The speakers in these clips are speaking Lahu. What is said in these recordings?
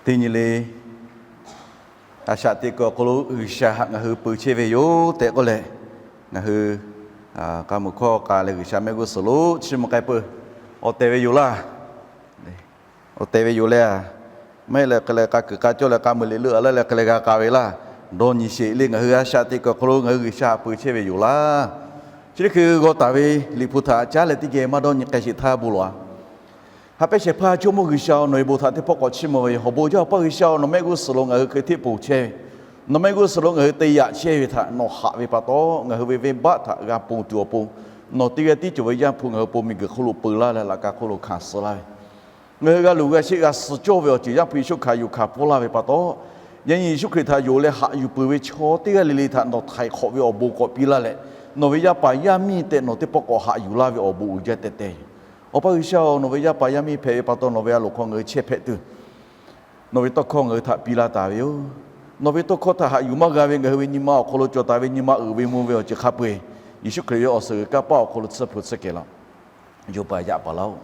Teˇ nyi le, a shaꞈ teꞈ kuiˬ awˬ hk'aw lo G'uiˬsha htaꞈ ngaˬ hui peu chehˇ ve yoˬ tehꞈ k'oˆ leh, ngaˬ hui k'a muiˬ hkawˇ k'a leh G'uiˬsha mehˆ g'uˇ suhˍ lo chiˇ mvuh k'ai peuˬ. Awˬ tehˬ ve yoˬ laˇ. Awˬ tehˬ ve yoˬ le. Maˇ heˆ leh hk'e leh k'a kuiˬ k'a cawˇ leh k'a muiˬ liꞈ leuˆ a laˇ leh hk'e leh g'a k'a ve laˇ. Dawˇ nyi sheˍ le, ngaˬ hui a shaꞈ teꞈ kuiˬ awˬ hk'aw lo ngaˬ hui G'uiˬsha htaꞈ peu chehˇ ve yoˬ laˇ. Chi teˇ hkui g'aw taˍ ve Liꞈ hpu htaꞈ caˉ leh teˇ geh maˇ dawˇ nyi k'ai sheˍ htaˇ bon lawˬ a. Haꞈ pehˇ shehˍ hpaˇ Jawˇmawˇ G'uiˬsha-oˬ, nawˬ ve bon htaꞈ teˇ pawˆ k'awꞈ chiˇ mvuh ve yoˬ. Awˬ bon jaˇ Awˬ pa G'uiˬsha-oˬ, nawˬ mehˆ g'uˇ suhˍ lo ngaˬ hui hk'e hteˆ ponˬ chehˇ ve, nawˬ mehˆ g'uˇ suhˍ lo ngaˬ hui te yaꞈ chehˇ ve htaꞈ nawˬ haꞈ ve pa taw, ngaˬ hui ve venˇbaˆ htaꞈ g'a ponˬ tuˬ awˬ pon, nawˬ teˇ g'aˇ tiˉ cawˬ ve Yaˇ hpu ngaˬ hui pon miˬguiˬ hk'oˆ lo peu laˇ leh laꞈ ka hk'oˆ lo hkanˍ suh laˇ ve, ngaˬ hui g'a luˬ g'a sheˆ g'a suh cawˇ ve awˬ ceuˬ Yaˇ hpu Yeˍsuˆ Hkriꞈ htaꞈ yuˬ hkanˍ pfuhˇ laˇ ve pa taw, yaꞈ nyi Yeˍsuˆ Hkriꞈ htaꞈ yonˍ leh haꞈ yuˬ peuˬ ve chaw teˇ g'aˇ le le htaꞈ nawˬ htaiˍ hk'awꞈ ve awˬ bon k'awꞈ piˇ laˇ leh, nawˬ ve yaˇ paˍ yaˇ miˇ tehꞈ nawˬ teˇ pawˆ k'awꞈ haꞈ yuˬ laˇ ve awˬ bon uiˍ jaˇ tehꞈ te yoˬ. Awˬ pa G'uiˬsha-oˬ, nawˬ ve yaˇ paˍ yaˇ miˇ hpehꞈ ve pa taw nawˬ ve a loˍ hk'aw ngaˬ hui chehˇ hpehꞈ tuˬ, nawˬ ve tawˇ hkawˇ ngaˬ hui htaꞈ piˇ laˇ taˍ ve yoˬ. Nawˬ ve tawˇ hkawˇ htaꞈ haꞈ yuˬ maˇ g'a ve ngaˬ hui ve nyi ma awˬ hk'aw lo cawˬ taˍ ve nyi ma uiˍ ve mvuh ve awˬ ceuˬ hk'a peu-eˬ, Yeˍsuˆ Hkriꞈ ve awˬ suhˍ g'uiˬ kanˇ paˆ awˬ hk'aw lo tsuhˇ hpu tsuhˇ kehˬ laˇ. Yonˍ paˍ yaꞈ paˍ laˇ-oˬ.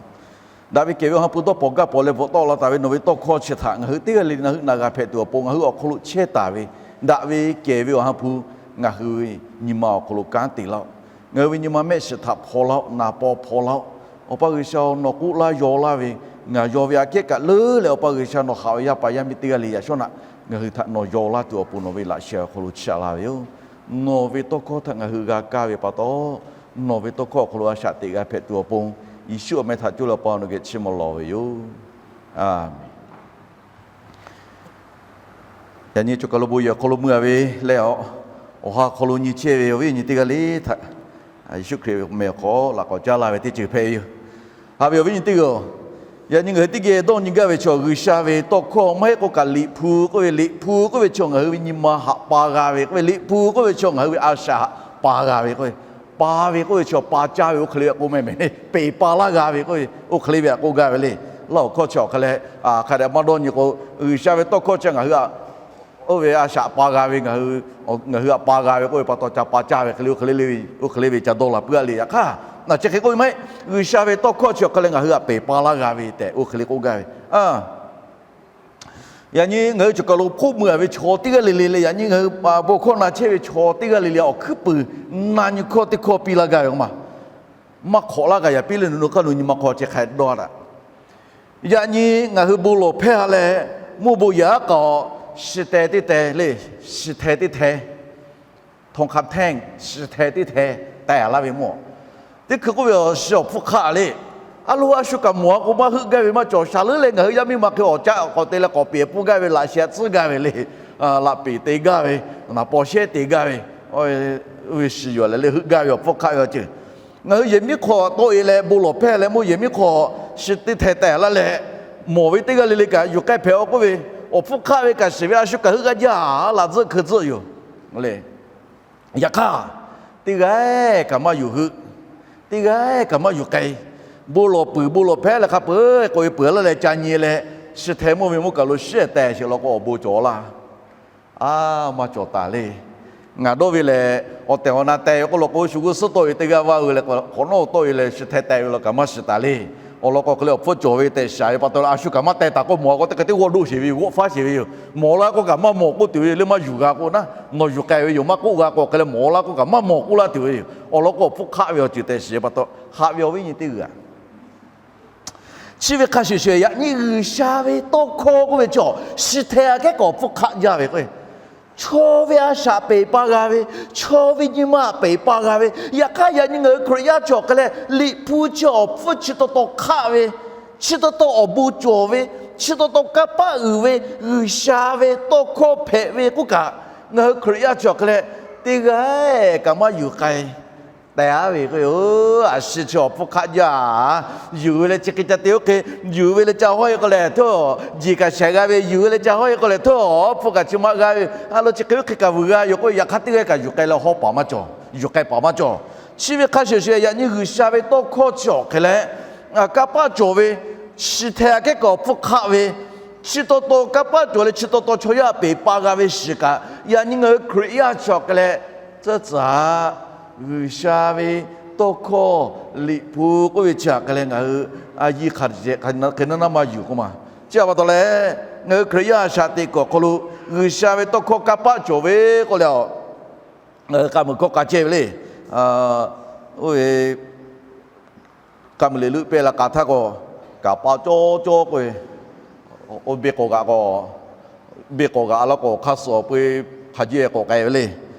Daꞈ ve kehˬ ve Awˬ ha hpu dawˇ pawnˍ gaˇ pawnˍ leh bvuhꞈ tawˆ la taˍ ve nawˬ ve tawˇ hkawˇ chi htaꞈ ngaˬ hui teˇ g'aˇ le le na heuˆ na g'a hpehꞈ tuˬ awˬ pon, ngaˬ hui awˬ hk'aw lo chehˇ taˍ ve daꞈ ve kehˬ ve Awˬ ha hpu ngaˬ hui ve nyi ma awˬ hk'aw lo kanˉ te laˇ-oˆ. Ngaˬ hui ve nyi ma mehˆ shiˍ htaꞈ hpaw laˇ-oˆ, na paw hpaw laˇ-oˆ. Awˬ pa G'uiˬsha-oˬ, nawˬ k'oˆ laˇ yaw laˇ ve, ngaˬ yaw ve aꞈ kehˉ kaꞈ leuˉ leh, Awˬ pa G'uiˬsha nawˬ haꞈ ve yaˇ paˍ yaˇ miˇ teˇ g'aˇ le yaꞈ shawˉ naꞈ ngaˬ hui htaꞈ nawˬ yaw laˇ tuˬ awˬ pon nawˬ ve laꞈ sheh awˬ hk'aw lo chiˇ aꞈ laˇ ve yoˬ. Nawˬ ve tawˇ hkawˇ htaꞈ ngaˬ hui g'a kaˇ ve pa taw, nawˬ ve tawˇ hkawˇ awˬ hk'aw lo a shaꞈ teꞈ g'a hpehꞈ tuˬ awˬ pon, Yeˍsuˆ awˬ meh htaꞈ coˇ leh Awˬ pa nawˬ geh chiˇ mvuh lawˬ ve yoˬ. Aˬ menˍ. Yaꞈ nyi cawˬ kaˬ lo bon yehˬ awˬ hk'aw lo mui a ve leh, awˬ ha hk'aw lo nyi chehˇ ve awˬ viˉ awˬ nyi teˇ g'aˇ le htaꞈ Yeˍsuˆ Hkriꞈ meh awˬ hk'aw laꞈ k'awꞈ caˉ laˇ ve teˇ ceuˬ hpehꞈ ve yoˬ. Haꞈ ve awˬ viˉ awˬ nyi teˇ g'aˇ-oˬ, yaꞈ nyi ngaˬ hui teˇ geh dawˇ nyi gaˇ ve chaw G'uiˬsha ve tawˇ hkawˇ maˇ heˆ k'o kaꞈ Liꞈ hpu k'oˆ ve, Liꞈ hpu k'oˆ ve chaw ngaˬ hui ve nyi ma haꞈ pa g'a ve k'oˆ ve, Liꞈ hpu k'oˆ ve chaw ngaˬ hui ve a shaꞈ haꞈ pa g'a ve k'oˆ ve, pa ve k'oˆ ve chaw pa caˇ ve oˇ hk'e le ve k'oˆ mehˆ mehˍ, peˬ pa laˇ g'a ve k'oˆ ve, oˇ hk'e le ve htaꞈ k'oˆ gaˇ ve le. Laˇ awˬ hkawˇ chi awˬ hk'a leh, hk'a dehꞈ maˇ dawˇ nyi k'o, G'uiˬsha ve tawˇ hkawˇ chi ngaˬ hui oˇ ve a shaꞈ pa g'a ve, ngaˬ hui haꞈ pa g'a ve k'oˆ ve pa taw ca pa caˇ ve hk'e le, oˇ hk'e le ve, oˇ hk'e le ve ca dawˇ la puiˉ a le. Yaꞈ hk'aˇ, na chi hk'e k'oˆ ve maˇ heˆ. G'uiˬsha ve tawˇ hkawˇ chi awˬ hk'a leh ngaˬ hui htaꞈ peˬ pa laˇ g'a ve tehꞈ oˇ hk'e le k'oˆ gaˇ ve. Yaꞈ nyi ngaˬ hui cawˬ kaˬ lo hpoˆ mui a ve chaw teˇ g'aˇ le le leh, yaꞈ nyi ngaˬ hui bon hkawˇ na chehˇ ve chaw teˇ g'aˇ le le awˬ hkuiˉ puiˍ na nyi hkawˇ teˇ hkawˇ piˇ laˇ gaˇ ve k'o maˇ, maˇ hk'awꞈ laˇ g'a yaꞈ piˇ le. Nawˬ nu kaˇ nu nyi ma hk'aw chi hk'a dawˇ daꞈ. Yaꞈ nyi ngaˬ hui bon lawˬ hpehˇ a leh, mvuhˇ bon yaꞈ aˉ k'aoˍ, shi teh teˇ teh le, shi hteh teˇ hteh, ทองคำแท่ง shi hteh teˇ hteh teh a laˇ ve mawˬ. Teˇ hkui k'oˆ ve awˬ shi awˬ hpfuhˇ hk'aˆ le. A lo a shu kaꞈ mawˬ a k'o maˇ heuˆ gaˇ ve maˇ cawˬ. Shaˍ leuˉ leh ngaˬ hui yaˇ miˇ ma hk'e awˬ caˆ k'awꞈ te leh k'awꞈ peꞈ pfuhˇ gaˇ ve, laꞈ sheh tcuhˉ gaˇ ve le, laꞈ peˍ te gaˇ ve, naˍ paw shehˉ te gaˇ ve, oˇ ve shiˍ yuˬ leh le heuˆ gaˇ ve awˬ hpfuhˇ hk'aˆ ve awˬ ceuˬ. Ngaˬ hui yehˬ miˉ hk'aw tawˆ e leh bon lawˬ hpehˇ leh mvuhˇ yehˬ miˉ hk'aw shi teˇ hteh teh laˇ leh, mawˬ ve teˇ g'aˇ le le kaꞈ yuˬ k'ai hpehꞈ a k'oˆ ve, awˬ hpfuhˇ hk'aˆ ve kaꞈ shiˍ ve a shu kaꞈ heuˆ gaˇ jaˇ laꞈ tzuhˆ hkui tzuhˆ yoˬ le. Yaꞈ hk'aˇ, teˇ g'aˇ kaꞈ maˇ yuˬ heuˆ, teˇ g'aˇ kaꞈ maˇ yuˬ k'ai. Bon lawˬ peuˬ bon lawˬ hpehˇ leh hk'a peu-eˬ k'oꞈ e peuˬ laˇ leh ca nyi leh, shi hteh mvuhˇ ve mvuhˇ kaˬ lo shiˉ teh sheˍ law k'o awˬ bon cawˬ laˇ. A, maˇ cawˬ taˍ le. Ngaˬ dawˇ ve lehˬ, awˬ tehˬ awˬ na teh ve k'oˆ law k'o, shu g'uˇ suhˉ tawˆ ve teˇ g'aˇ vaˇ hui leh hk'awꞈ nawˉ tawˆ ve leh shi hteh teh ve law kaꞈ maˇ shiˍ taˍ le. Awˬ lawn k'o hk'e le awˬ hpfuhˇ cawˬ ve tehꞈ shiˍ ve pa taw, a shu kaꞈ maˇ teh taˍ k'o mawˬ a k'o teˇ hk'e teˇ g'awˇ doˆ sheˍ ve yoˬ, g'awˆ faˉ sheˍ ve yoˬ. Mawˬ la k'o kaꞈ maˇ mawˬ k'oˆ tuˬ ve yoˬ, leh maˇ yuˬ g'a k'o naˉ, nawˬ yuˬ k'ai ve yoˬ, maˇ k'oˆ g'a k'o hk'e leh mawˬ la k'o kaꞈ maˇ mawˬ k'oˆ laˇ tuˬ ve yoˬ. Awˬ lawn k'o awˬ hpfuhˇ hk'aˆ ve awˬ ceuˬ tehꞈ shiˍ ve pa taw, haꞈ ve awˬ viˉ nyi teˇ g'aˇ, chi ve hk'a shuˍ shuˍ yaꞈ nyi G'uiˬsha ve tawˇ hkawˇ k'oˆ ve chaw, shi hteh aꞈ kehˉ k'awꞈ hpfuhˇ hk'aˆ jaˇ ve k'o, chaw ve a shaꞈ peˬ pa g'a ve, chaw ve nyi ma peˬ pa g'a ve. Yaꞈ hk'aˇ yaꞈ nyi ngaˬ hui Hkriꞈ yaˇ chi awˬ hk'a leh Liꞈ hpu chi awˬ hpfuhˇ chi taw taw hk'aˆ ve, chi taw taw awˬ bon cawˬ ve, chi taw taw kanˇ paˆ uiˍ ve G'uiˬsha ve tawˇ hkawˇ hpehꞈ ve k'oˆ kaꞈ, ngaˬ hui Hkriꞈ yaˇ chi awˬ hk'a leh teˇ g'aˇ kaꞈ maˇ yuˬ k'ai. Teh aˉ ve k'o, a shi chi awˬ hpfuhˇ hk'aˆ jaˇ. Yuˬ ve leh chi hk'e ca te oˇ hk'e, yuˬ ve leh ca hawˉ e k'o lehˬ htawˇ, jeˬ kaꞈ shaiˍ g'a ve, yuˬ ve leh ca hawˉ e k'o lehˬ htawˇ, awˬ hpfuhˇ kaꞈ chi maˇ g'a ve, a lo chi hk'e oˇ hk'e kaꞈ vuiˬ g'a yoˬ k'o, yaꞈ hk'aˇ teˇ g'aˇ kaꞈ yuˬ k'ai leh hawˉ paˍ maˇ cawˬ, yuˬ k'ai paˍ maˇ cawˬ. Chi ve hk'a shuˍ shuˍ yaꞈ nyi G'uiˬsha ve tawˇ hkawˇ chi awˬ hk'a leh, kanˇ paˆ cawˬ ve, shi hteh aꞈ kehˉ k'awꞈ hpfuhˇ hk'aˆ ve, chi taw taw kanˇ paˆ cawˬ leh chi taw taw chaw yaˇ peˬ pa g'a ve shiˍ kaꞈ, yaꞈ nyi ngaˬ hui Hkriꞈ yaˇ chi awˬ hk'a leh, tcuhˇ tcuhˍ G'uiˬsha ve tawˇ hkawˇ Liꞈ hpu k'oˆ ve chi htaꞈ hk'a leh ngaˬ hui a yiˇ hk'a dehꞈ hk'e naˉ naˉ maˇ yuˬ k'oˆ ma. Chi htaꞈ pa taw leh, ngaˬ hui Hkriꞈ yaˇ shaꞈ teꞈ kuiˬ awˬ hk'aw lo G'uiˬsha ve tawˇ hkawˇ kanˇ paˆ cawˬ ve k'oˆ leh, a, k'aˍ muiˬ hkawˇ k'a chehˇ ve le. Oˇ ve k'aˍ muiˬ liꞈ leuˆ pehˇ la k'a htaˇ k'o, kanˇ paˆ cawˇ cawˇ k'oˆ ve, oˇ beˇ k'awꞈ g'aꞈ k'o, beˇ k'awꞈ g'aꞈ la k'o hk'aˇ suh awˬ peu hk'a jehˇ k'awꞈ k'ai ve le.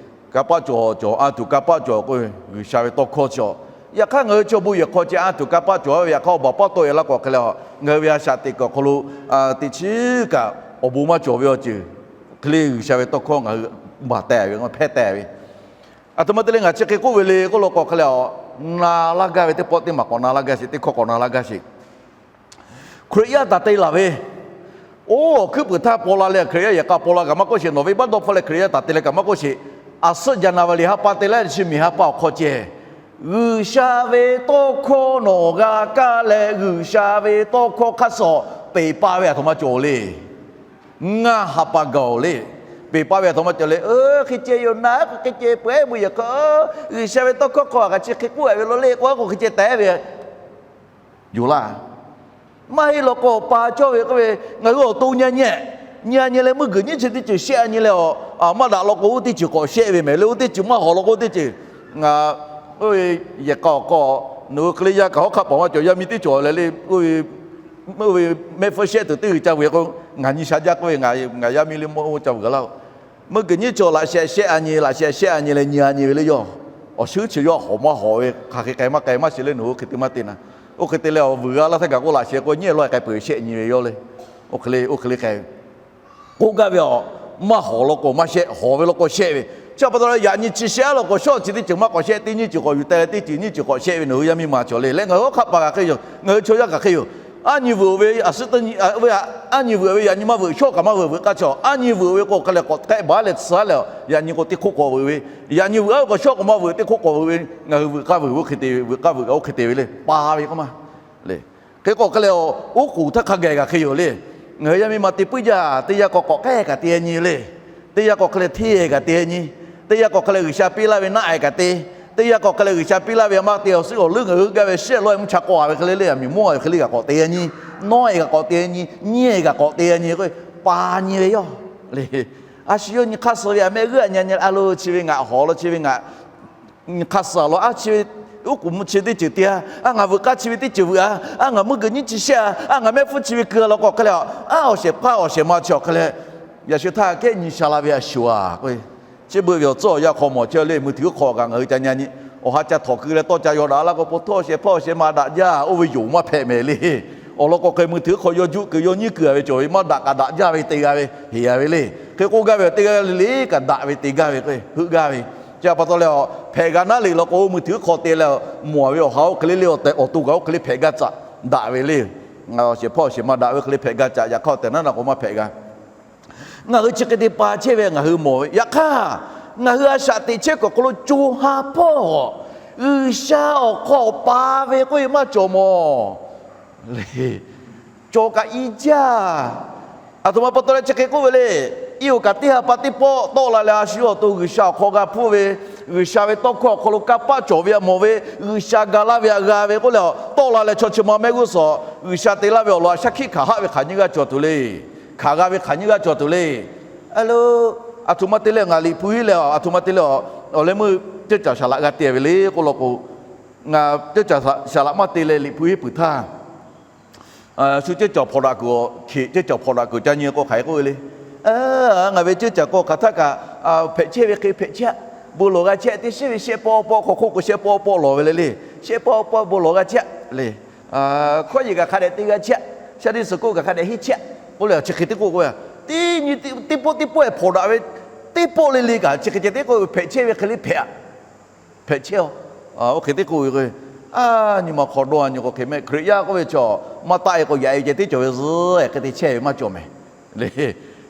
Kanˇ paˆ cawˬ cawˬ, anˇ tuˬ kanˇ paˆ cawˬ k'oˆ ve G'uiˬsha ve tawˇ hkawˇ chi. Yaꞈ hk'aˇ ngaˬ hui chaw bon yehˬ hk'aw ceh anˇ tuˬ kanˇ paˆ cawˬ ve, yaꞈ hk'aˇ awˬ baˬ paˇ tawˆ e la k'o hk'e leh, ngaˬ hui ve a shaꞈ teꞈ kuiˬ awˬ hk'aw lo teꞈ chiˉ kaꞈ awˬ bon maˇ cawˬ ve awˬ ceuˬ hk'e le, G'uiˬsha ve tawˇ hkawˇ ngaˬ hui baˬ teh ve, hpehˇ teh ve. Aˬ htoꞈ ma te leh ngaˬ chi hk'e k'oˆ ve le k'oˆ law k'o hk'e leh, na laˇ gaˇ ve teˇ pawˆ teˇ maˬ k'awꞈ na laˇ gaˇ sheˍ, teˇ hkawˇ k'awꞈ na laˇ gaˇ sheˍ. Hkriꞈ yaˇ taˍ te laˬ ve, oˇ awˬ hkuiˉ puiˍ htaˇ paw la leh Hkriꞈ yaˇ yehˬ k'a paw la kaꞈ maˇ k'oˆ sheˍ, nawˬ venˇbaˆ dawˇ hpfuhˇ leh Hkriꞈ yaˇ taˍ te leh kaꞈ maˇ k'oˆ sheˍ, a suhˉ January ha pa te leh chi miˬ ha pa awˬ hk'aw ceh, G'uiˬsha ve tawˇ hkawˇ nawˬ g'a kaˇ leh G'uiˬsha ve tawˇ hkawˇ hk'aˇ suh peˬ pa ve aˬ htoꞈ ma cawˬ le. Ngaˇ ha pa gaˬ-oˬ le. Peˬ pa ve aˬ htoꞈ ma cawˬ le. Hk'e ceh yoˬ naˉ, hk'e ceh peuˬ-eˬ, bon yehˬ hk'aw G'uiˬsha ve tawˇ hkawˇ hk'aw kaꞈ chi hk'e k'oˆ a ve lo le k'o, a k'o hk'e ceh tehꞈ ve yoˬ laˇ. Maˇ heˆ law k'o pa cawˇ ve k'oˆ ve, ngaˬ hui awˬ to nyi nyi, nyi nyi leh meuˇ g'uiˬ nyiˉ chi teˇ ceuˬ shehˆ a nyi leh, a, maˇ daꞈ law k'o oˇ teˇ ceuˬ k'awꞈ shehˆ ve mehˍ le, oˇ teˇ ceuˬ maˇ hawˍ law k'o oˇ teˇ ceuˬ. Ngaˬ oˇ ve yehˬ k'a awˬ hk'aw nawˬ hui hk'e le yaˇ kaꞈ hawˉ hk'aˆ paˍ maˇ cawˬ, yaˇ miˇ teˇ cawˬ leh le, oˇ ve mehˆ hpfuhˇ shehˆ tuˬ teˇ g'uiˬ ca vuiˬ k'o, ngaˬ nyi sha jaˇ k'oˆ ve, ngaˬ yaˇ miˇ le mawˇ oˇ ca vuiˬ g'a laˇ-oˬ. Meuˇ g'uiˬ nyiˉ cawˬ laꞈ shehˆ shehˆ a nyi, laꞈ shehˆ shehˆ a nyi leh nyi a nyi ve le yoˬ. Awˬ shuˉ chi yawˇ hawˍ maˇ hawˍ ve, hk'aˬ hk'e k'ai maˇ k'ai maˇ shiˍ le, nawˬ hui oˇ hk'e te maˇ te naˉ. Oˇ hk'e te leh awˬ vuiˬ g'a laˇ htaˇ kaꞈ k'oˆ laꞈ shehˆ k'o nyiˉ lawˇ k'ai peuˬ shehˆ nyi ve yawˇ le. Oˇ hk'e le, oˇ hk'e le k'ai ve. K'oˆ gaˇ ve aˬ, maˇ hawˍ law k'o maˇ shehˆ, hawˍ ve law k'o shehˆ ve. Chi pa taw leh yaꞈ nyi chi shehˆ law k'o shawˉ chi teˇ ceuˬ maˇ k'awꞈ shehˆ, teˇ nyiˇ ceuˬ k'awꞈ yuˬ teh leh teˇ ceuˬ nyiˇ ceuˬ k'awꞈ shehˆ ve nawˬ hui yaˇ miˇ ma cawˬ le. Leh ngaˬ hui hawˉ hk'aˆ paˍ kaꞈ hk'e yoˬ, ngaˬ hui chaw yaˇ kaꞈ hk'e yoˬ. Aˉ nyi vuiˬ-oˬ ve, a suhˉ teˇ nyi, aˉ nyi vuiˬ-oˬ ve yaꞈ nyi maˇ vuiˬ, shawˉ kaꞈ maˇ vuiˬ, vuiˬ k'aˇ chaw. Aˉ nyi vuiˬ-oˬ ve k'o hk'e leh k'awꞈ k'ehˆ baˬ leh tcuh leh, yaꞈ nyi k'o teˇ hk'oˆ k'awꞈ vuiˬ ve, yaꞈ nyi vuiˬ-a ve k'o shawˉ k'awꞈ maˇ vuiˬ, teˇ hk'oˆ k'awꞈ vuiˬ ve, ngaˬ hui vuiˬ k'aˇ vuiˬ, oˇ hk'e te ve, vuiˬ k'aˇ vuiˬ, oˇ hk'e te ve le, pa ve k'oˆ ma le. Hk'e k'o hk'e leh, oˉ k'oˍ htaˇ hk'a gaˬ kaꞈ hk'e yoˬ le. Ngaˬ hui yaˇ miˇ ma te puiˉ jaˇ, teˇ yanˇ k'awꞈ k'awꞈ k'ehˆ kaꞈ te nyi le. Teˇ yanˇ k'awꞈ hk'e leh hteˇ kaꞈ te nyi. Teˇ yanˇ k'awꞈ hk'e leh G'uiˬsha piˇ laˇ ve naˆ-e kaꞈ te. Teˇ yanˇ k'awꞈ hk'e leh G'uiˬsha piˇ laˇ ve a maˇ te awˬ suhˉ awˬ leuˉ ngaˬ hui gaˇ ve shehˆ lawˇ-e mvuhˇ cha k'awꞈ a ve hk'e le le, a miˬ mawˇ a ve hk'e le kaꞈ k'awꞈ te nyi, nyiˇ-e kaꞈ k'awꞈ te nyi k'o, pa nyi ve yoˬ le. A shu yawˇ nyi hk'aˇ suh ve a mehˆ g'uˇ a nyi nyi a lo chi ve ngaˬ hawˍ law chi ve ngaˬ nyi hk'aˇ suh law a chi ve, oˉ k'oˍ chi teˇ ceuˬ te-a, a ngaˬ vuiˬ k'aˇ chi ve teˇ ceuˬ vuiˬ-a, a ngaˬ meuˇ g'uiˬ nyiˉ chi shehˆ-a, a ngaˬ mehˆ hpfuhˇ chi ve keu-a law k'o hk'e leh, a awˬ shehˍ hpaˇ awˬ shehˍ ma chi awˬ hk'e leh, yaꞈ shu htaˇ kehˉ nyi sha la ve a shuˍ-a k'o, chi beuꞈ ve awˬ tcuhˉ awˬ yanˇ hk'aw mawˬ chehˇ le, mui htuiˍ hk'aw kaꞈ ngaˬ hui ca nyi nyi, awˬ ha ca htawnˍ keu leh tawˇ ca yaw daꞈ la k'o, po htawˇ awˬ shehˍ hpaˇ awˬ shehˍ ma daꞈ jaˇ, oˇ ve yonˍ maˇ hpehꞈ mehˍ le. Awˬ lawn k'o hk'e mui htuiˍ hk'aw yaw juˆ keu yaw nyiˉ keu-a ve cawˬ ve maˇ daꞈ kaꞈ daꞈ jaˇ ve te g'a ve, heˍ-a ve le. Hk'e k'oˆ gaˇ ve awˬ teˇ g'aˇ le le kaꞈ daꞈ ve te gaˇ ve k'o, heuˆ gaˇ ve. Chi pa taw leh a, hpehꞈ g'a naˉ le law k'o, mui htuiˍ hk'aw te leh mawˬ ve awˬ ha oˇ hk'e le le, awˬ tehˬ awˬ to kaꞈ oˇ hk'e le hpehꞈ gaˇ caꞈ daꞈ ve le. Awˬ shehˍ hpaˇ awˬ shehˍ ma daꞈ ve hk'e le hpehꞈ gaˇ caꞈ, yaꞈ hk'aˇ awˬ tehˬ naˉ na k'o maˇ hpehꞈ g'a. Ngaˬ hui chi hk'e te pa chehˇ ve ngaˬ hui mawˬ ve. Yaꞈ hk'aˇ, ngaˬ hui a shaꞈ teꞈ chehˇ kuiˬ awˬ hk'aw lo co ha hpawˇ G'uiˬsha awˬ hk'aw pa ve k'oˆ ve maˇ cawˬ mawˬ le. Cawˬ kaꞈ i jaˇ. Aˬ htoꞈ ma pa taw leh chi hk'e k'oˆ ve le. Iˉ oˍ kaꞈ teˇ ha pa teˇ pawˆ tawˆ la leh, a shu awˬ to G'uiˬsha awˬ hk'aw g'a hpuˇ ve, G'uiˬsha ve tawˇ hkawˇ awˬ hk'aw lo kanˇ paˆ cawˬ ve a mawˬ ve, G'uiˬsha ga laˇ ve a g'a ve k'oˆ leh, tawˆ la leh chaw chi ma mehˆ g'uˇ suhˍ G'uiˬsha te laˇ ve awˬ lawn a shaˉ hkiˆ hkanˍ haˆ ve hk'aˬ nyiˇ g'aˇ cawˬ tuˬ le. Hkanˍ g'a ve hk'aˬ nyiˇ g'aˇ cawˬ tuˬ le. A lo, aˬ htoꞈ ma te leh ngaˬ liꞈ hpu hiˉ leh aˬ htoꞈ ma te leh, awˬ leh meuˇ ceuˇ caˬ saˍ laꞈ g'a te ve le k'oˆ law k'o, ngaˬ ceuˇ caˬ saˍ laꞈ maˇ te leh liꞈ hpu hiˉ peuˬ htaˇ, shu ceuˇ caˬ hpawnˬ daꞈ kuiˬ, hkeꞈ ceuˇ caˬ hpawnˬ daꞈ kuiˬ ca nyi k'o hk'aˬ hk'e k'oˆ ve le. Ngaˬ ve ceuˇ caˬ k'o hk'aˬ htaˇ kaꞈ hpehꞈ chehˇ ve hk'e hpehꞈ chehˇ, bon lawˬ g'a chehˇ, teˇ shiˉ ve shehˆ pawˆ pawˆ hk'aw hk'oˆ k'o shehˆ pawˆ pawˆ lawˬ ve le le. Shehˆ pawˆ pawˆ bon lawˬ g'a chehˇ le. Hkawˇ yeˬ kaꞈ hk'a dehꞈ te g'a chehˇ, shaˉ diˇ suhˍ k'oˆ kaꞈ hk'a dehꞈ henˇ chehˇ k'oˆ leh, chi hk'e teˇ k'oˆ k'o, teˇ nyi teˇ pawˆ teˇ pawˆ hpawnˬ daꞈ ve, teˇ pawˆ le le kaꞈ chi hk'e ceh teˇ k'oˆ ve hpehꞈ chehˇ ve hk'e le hpehꞈ hpehꞈ chehˇ-a. Oˇ hk'e teˇ k'oˆ ve k'o, a nyi ma hk'aw dawˇ a nyi k'o hk'e mehˆ Hkriꞈ yaˇ k'oˆ ve chaw, maˇ taˆ-e k'o yaꞈ-e ve ceh tiˉ cawˬ ve, zuhˆ-e hk'e te chehˇ ve maˇ cawˬ mehˍ le.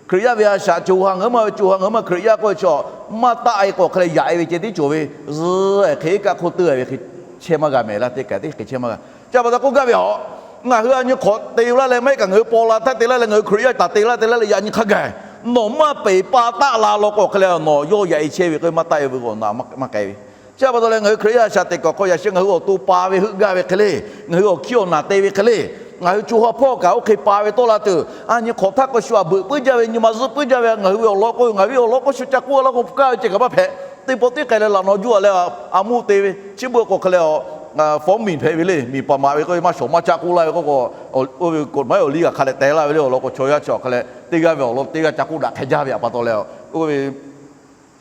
Hkriꞈ yaˇ ve a shaꞈ co ha ngaˬ hui maˇ ve co ha ngaˬ hui maˇ Hkriꞈ yaˇ k'oˆ ve chaw, maˇ taˆ-e k'o hk'e leh yaꞈ-e ve ceh tiˉ cawˬ ve, zuhˆ-e hk'e kaˆ hk'oˆ teuˇ-e ve hk'e chehˇ maˇ g'a mehˍ laˇ, teˇ kaꞈ teˇ hk'e chehˇ maˇ g'a. Chi pa taw k'oˆ gaˇ ve a, ngaˬ hui a nyi hk'awꞈ te laˇ leh, maˇ heˆ kaꞈ ngaˬ hui paw la htaˇ te laˇ leh, ngaˬ hui Hkriꞈ yaˇ taˍ te laˇ te laˇ leh yaꞈ nyi hk'a gaˬ, nawˬ maˇ peˬ pa taˆ la law k'o hk'e leh nawˬ yawˇ yaꞈ-e chehˇ ve k'o, maˇ taˆ-e ve k'o nawˬ maˇ k'ai ve. Chi pa taw leh ngaˬ hui Hkriꞈ yaˇ a shaꞈ teꞈ kuiˬ awˬ hk'aw yaꞈ sheh ngaˬ hui awˬ to pa ve heuˆ gaˇ ve hk'e le, ngaˬ hui awˬ hkiˇ awˬ naˬ te ve hk'e le, Ngaˬ hui co ha hpawˇ kaꞈ oˇ hk'e pa ve tawˆ la tuˬ, a nyi hk'awꞈ htaˇ k'o shu aꞈ beuꞈ puiˉ jaˇ ve, nyi ma zuhˆ puiˉ jaˇ ve, ngaˬ hui ve awˬ lawn k'o, ngaˬ hui ve awˬ lawn k'o shu ca k'oˆ laˇ k'o, kaˇ ve ceh kaꞈ maˇ hpehꞈ. Teˇ pawˆ tiˉ k'ai leh laꞈ naw juˇ a leh, a mvuhˇ te ve chi beuꞈ k'o hk'e leh, fawˉ miˬ hpehꞈ ve le, miˬ paˍ maꞈ ve k'oˆ ve maˇ shawˍ maˇ ca k'oˆ laˇ ve k'oˆ k'o, oˇ ve กฎหมาย awˬ liˇ g'a hk'a leh teh laˇ ve le. Awˬ lawn k'o chaw yaˇ chi awˬ hk'a leh teˇ g'aˇ ve awˬ lawn teˇ g'aˇ ca k'oˆ daꞈ hk'e jaˇ ve htaꞈ pa taw leh, oˇ ve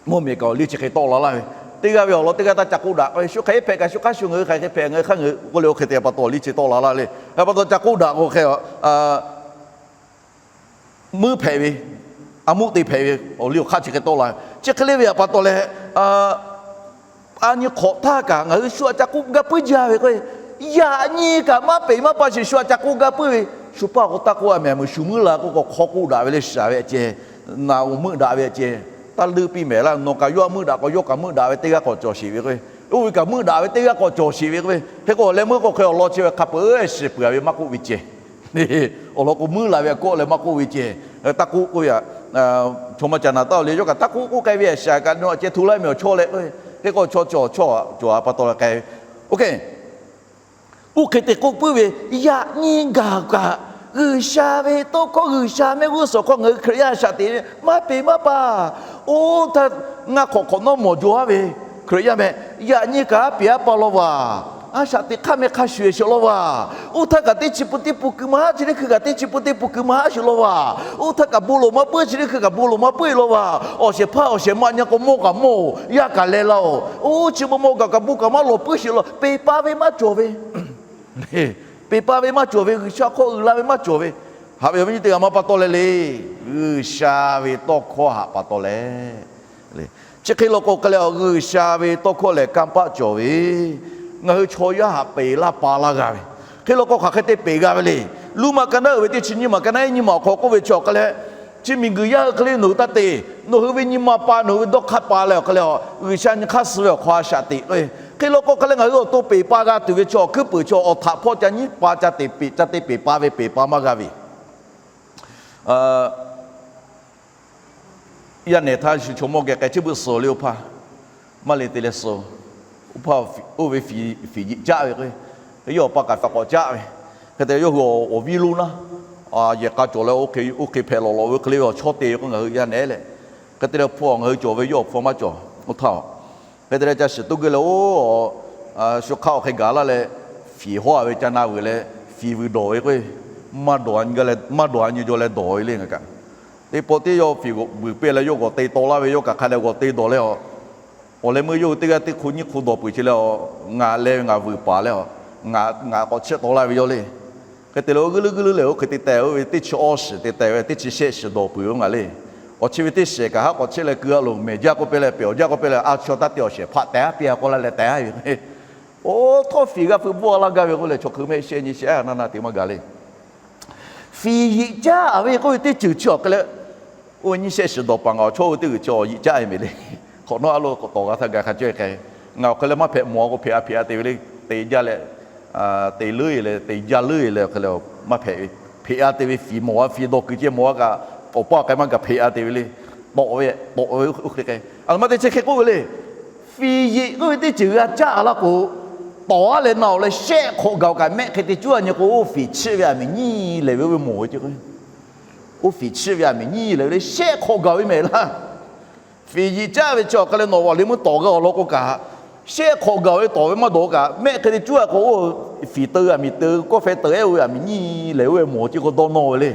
mvuhˇ miˬ kaꞈ awˬ liˇ chi hk'e tawˆ la laˇ ve, teˇ g'aˇ ve awˬ lawn teˇ g'aˇ htaˇ ca k'oˆ daꞈ k'o, shu hk'aˬ hk'e hpehꞈ kaꞈ shu hk'aˇ shu ngaˬ hui hk'aˬ hk'e hpehꞈ ngaˬ hui hk'aˇ ngaˬ hui k'oˆ leh oˇ hk'e te pa taw awˬ liˇ chi tawˆ la laˇ le. Hk'e pa taw ca k'oˆ daꞈ k'o hk'e, mvuhˇ hpehꞈ ve, a mvuhˇ te hpehꞈ ve awˬ liˇ awˬ hk'aˇ chi hk'e tawˆ la ve. Chi hk'e le ve htaꞈ pa taw leh, a nyi hk'awꞈ htaˇ kaꞈ ngaˬ hui shu aꞈ ca k'oˆ gaˇ puiˉ jaˇ ve k'o, yaꞈ nyi kaꞈ maˇ peꞈ maˇ pa shiˍ shu aꞈ ca k'oˆ gaˇ puiˉ ve, shu paˇ k'o taˇ k'oˆ a mehˍ meuˬ shu meuˇ la k'oˆ k'o hk'aw k'oˆ daꞈ ve le shaˍ ve aꞈ ceh, naˬ uˍ meuˆ daꞈ ve aꞈ ceh, taˇ leuˆ piˇ mehˍ laˇ. Nawˬ kaꞈ yawˇ meuˆ daꞈ k'o yawˇ kaꞈ meuˆ daꞈ ve teˇ g'aˇ k'awꞈ cawˬ sheˍ ve k'o, oˇ ve kaꞈ meuˆ daꞈ ve teˇ g'aˇ k'awꞈ cawˬ sheˍ ve k'o, hk'e k'o awˬ leh meuˇ k'o hk'e awˬ lawn chi ve hk'a peuˬ shiˍ peuˬ ve maˇ k'oˆ ve ceh, awˬ lawn k'o meuˇ la ve aꞈ kawˆ leh maˇ k'oˆ ve ceh, taˇ k'oˆ k'oˆ ve aꞈ, chaw maˇ ca naˍ taˇ awˬ le yawˇ kaꞈ taˇ k'oˆ k'oˆ k'ai ve aꞈ shaˍ kaꞈ nawˬ aꞈ ceh hto laˇ mehˍ awˬ chawˇ leh k'o, hk'e k'o chaw chaw chaw a pa taw leh k'ai ve. Oˇ hk'e te k'oˆ puiˉ ve, yaꞈ nyi gaˬ kaꞈ G'uiˬsha ve tawˇ hkawˇ, G'uiˬsha mehˆ g'uˇ suhˍ hk'aw ngaˬ hui Hkriꞈ yaˇ shaꞈ teꞈ ve maˇ peꞈ maˇ pa. Oˇ htaˇ ngaˇ hk'awꞈ hk'awꞈ nawˉ mawˬ jaw aˉ ve Hkriꞈ yaˇ meh, yaꞈ nyi kaꞈ a peꞈ a pa law vaˬ. A shaꞈ teꞈ hk'aˇ meh hk'a shuˍ shuˍ law vaˬ. Oˇ htaˇ kaꞈ teˇ chi pun teˇ pun keu maˇ haˉ, chi teˇ hkui kaꞈ teˇ chi pun teˇ pun keu maˇ haˉ shuˍ law vaˬ. Oˇ htaˇ kaꞈ bon lawˬ maˇ puiˉ, chi teˇ hkui kaꞈ bon lawˬ maˇ puiˉ law vaˬ. Awˬ shehˍ hpaˇ awˬ shehˍ ma nyi k'o mawˇ kaꞈ mawˇ-oˬ, yaˇ kaꞈ leh laˇ-oˬ. Oˇ chi bon mawˇ gaˬ kaꞈ bon kaꞈ maˇ lawˬ puiˉ sheˍ law. Peꞈ pa ve maˇ cawˬ ve, peꞈ pa ve maˇ cawˬ ve, G'uiˬsha hk'aw uiˍ la ve maˇ cawˬ ve. Haꞈ ve awˬ viˉ nyi teˇ g'aˇ maˇ pa taw leh le, G'uiˬsha ve tawˇ hkawˇ haꞈ pa taw leh, chi hk'e law k'o hk'e leh G'uiˬsha ve tawˇ hkawˇ lehˬ kanˇ paˆ cawˬ ve, ngaˬ hui chaw yaˇ haꞈ peꞈ laˇ pa laˇ g'a ve, hk'e law k'o hk'aˬ hk'e te peꞈ g'a ve le. Luˇ maˬ ka naˉ uiˍ ve teˇ chi nyiˇ maˬ ka naˉ iˉ nyiˇ maˬ awˬ hk'aw k'oˆ ve chi awˬ hk'a leh, chi miˬguiˬ yaˇ hui hk'e le nawˬ hui taˇ te, nawˬ hui ve nyi ma pa nawˬ hui ve dawˇ hk'aˇ pa leh awˬ hk'a leh, G'uiˬsha nyi hk'aˇ suh ve awˬ hk'aw a shaꞈ teꞈ k'o, hk'e law k'o hk'a leh ngaˬ hui awˬ to peꞈ pa g'a tuˬ ve chi awˬ hkuiˉ puiˍ chi awˬ htaꞈ hpawˇ ca nyiˉ pa ca te peꞈ ca te peꞈ pa ve peꞈ pa maˇ g'a ve Yaˇ nehˬ htaˇ shu chaw mawˇ geh k'ai chi beuꞈ suh le, oˇ hpaˇ maˇ le te leh suh. Oˇ hpaˇ oˇ ve fiˍ yiꞈ caˆ ve k'o, yawˇ awˬ pa kaꞈ htaꞈ k'awꞈ caˆ ve. Hk'e te leh yawˇ hui awˬ viˉ lonˉ naˉ, yehˬ k'a cawˬ leh oˇ hk'e hpehꞈ lawꞈ lawꞈ ve hk'e le ve awˬ chawˇ te ve k'o ngaˬ hui yaˇ nehˬ leh, hk'e te leh hpawˇ ngaˬ hui cawˬ ve yawˇ awˬ hpawˇ maˇ cawˬ. Oˇ htaˇ, hk'e te leh ca shiˍ toˇ geh leh oˇ, shu hk'aˇ awˬ hk'e gaˬ laˇ leh, fiˍ hawˉ a ve ca na vuiˬ leh, fiˍ vuiˬ dawˬ ve k'o, maˇ dawˬ a nyi jaw leh dawˬ ve le ngaˬ kaꞈ. Teˇ pawˆ teˇ yawˇ fiˍ vuiˬ peˇ leh yawˇ g'awˬ te taw laˇ ve yawˇ kaꞈ hk'a leh g'awˬ te dawˬ leh a, awˬ leh meuˇ yawˇ hui teˇ g'aˇ teˇ hk'u nyiˇ hk'u dawˬ peuˬ chi leh a, ngaˬ leh ve ngaˬ vuiˬ paˍ leh a, ngaˬ k'awꞈ chiˆ taw laˇ ve yawˇ le. Hk'e te leh oˇ g'uiˇ leuˉ g'uiˇ leuˉ lehˬ oˇ hk'e te teh ve teˇ chi awˇ shiˍ te teh ve teˇ chi shehˆ shiˍ dawˬ peuˬ ve ngaˬ le. Awˬ chi ve teˇ shiˍ kaꞈ haˉ k'awꞈ chiˆ leh keu a loˬ, mehˬ jaˇ k'oˆ piˇ leh pehˬ awˬ jaˇ k'oˆ piˇ leh a chi awˬ taˇ te awˬ shehˍ hpaˆ tehꞈ haˉ piˇ a k'oˆ laˇ leh tehꞈ haˉ ve. Oˇ htawˇ fiˍ g'a feu bawˇ laˇ gaˇ ve k'oˆ leh chaw hk'eun mehˆ shehˆ nyi shehˆ a na na te maˇ gaˬ le. Fiˍ yiꞈ caˆ ve k'oˆ ve teˇ ceuˬ chi awˬ hk'e leh, oˇ nyiˇ shehˆ shiˍ dawˬ paˍ ngaˬ awˬ chawˇ ve teˇ g'uiˬ chi awˬ yiꞈ caˆ e mehˍ le. Hk'awꞈ nawˉ a lo k'awꞈ tawˍ g'a htaˇ gaˬ hk'a caweh k'ai. Ngaˬ awˬ hk'e leh maˇ hpehꞈ mawˬ a k'o hpehꞈ a hpehꞈ a te ve le. Te jaˇ leh, te jaˇ leuˉ e leh te jaˇ leuˉ e leh awˬ hk'e leh maˇ hpehꞈ ve, hpehꞈ a te ve fiˍ mawˬ a fiˍ dawˬ kuiˬ ceh mawˬ a kaꞈ, awˬ paˇ k'ai maˇ gaˬ hpehꞈ a te ve le. Tawꞈ ve tawꞈ ve oˇ hk'e k'ai. A maˇ te chi hk'e k'oˆ ve le. Fiˍ yiꞈ k'oˆ ve teˇ ceuˬ g'a caˆ a laˇ k'o, tawˍ a leh na awˬ leh shehˆ hk'awꞈ gaˬ kaꞈ mehˆ hk'e te cuˇ a nyi k'o, oˇ fiˍ chiˆ ve aˬ miˍ nyiˇ lehˬ ve oˇ ve mawˬ ve ceh k'o, oˇ fiˍ chiˆ ve aˬ miˍ nyiˇ lehˬ ve le shehˆ hk'awꞈ gaˬ ve mehˍ laˇ. Fiˍ yiꞈ caˆ ve chi awˬ hk'e leh nawˬ awˬ leh meuˇ tawˍ g'a awˬ lawn k'o kaꞈ, shehˆ hk'awꞈ gaˬ ve tawˍ ve maˇ dawˬ kaꞈ mehˆ hk'e te cuˇ a k'o, oˇ fiˍ teu aˬ miˍ teu kawˇ feh teu ehˉ oˇ ve aˬ miˍ nyiˇ lehˬ oˇ ve mawˬ ceh k'o dawˇ nawˇ ve le.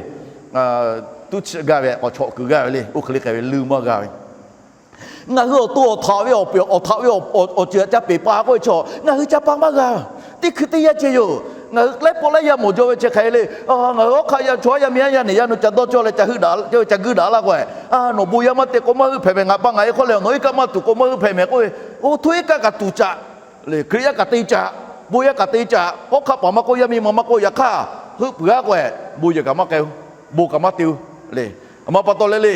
Tuˉ chiˆ gaˇ ve k'awꞈ chawꞈ kuiˬ gaˇ ve le. Oˇ hk'e le k'ai ve leuˇ maˇ g'a ve Ngaˬ hui awˬ to awˬ htaꞈ ve awˬ pehˍ awˬ htaꞈ ve awˬ ceuˬ ca peˍ pa k'oˆ ve chaw ngaˬ hui ca pa maˇ g'a. Teˇ hkui teˇ yanˇ ceh yoˬ. Ngaˬ hui laiˉ pawˆ laiˉ yaˇ mawˬ jaw ve chi hk'e le. Ngaˬ hui hawˉ hk'aˆ yaˇ chaw yaˇ miˇ yaˇ yaˇ nehˬ yaˇ nu ca dawˇ cawˇ leh ca g'uiˇ daꞈ la k'o, nawˬ bon yaˇ maˇ te k'o maˇ heuˆ hpehꞈ mehˍ, ngaˬ pa ngaˬ e hk'aw leh nawˬ iˉ kaˆ maˇ tuˬ k'o maˇ heuˆ hpehꞈ mehˍ k'oˆ ve, oˇ htoˇ iˉ kaˆ kaꞈ tuˬ caꞈ le. Hkriꞈ yaˇ kaꞈ te caꞈ, bon yaˇ kaꞈ te caꞈ, hawˉ hk'aˆ paˍ maˇ k'oˆ, yaˇ miˇ ma maˇ k'oˆ, yaꞈ hk'aˇ heuˆ peuˬ a k'o, bon yehˬ kaꞈ maˇ k'ai-o, bon kaꞈ maˇ te-o le. A ma pa taw leh le,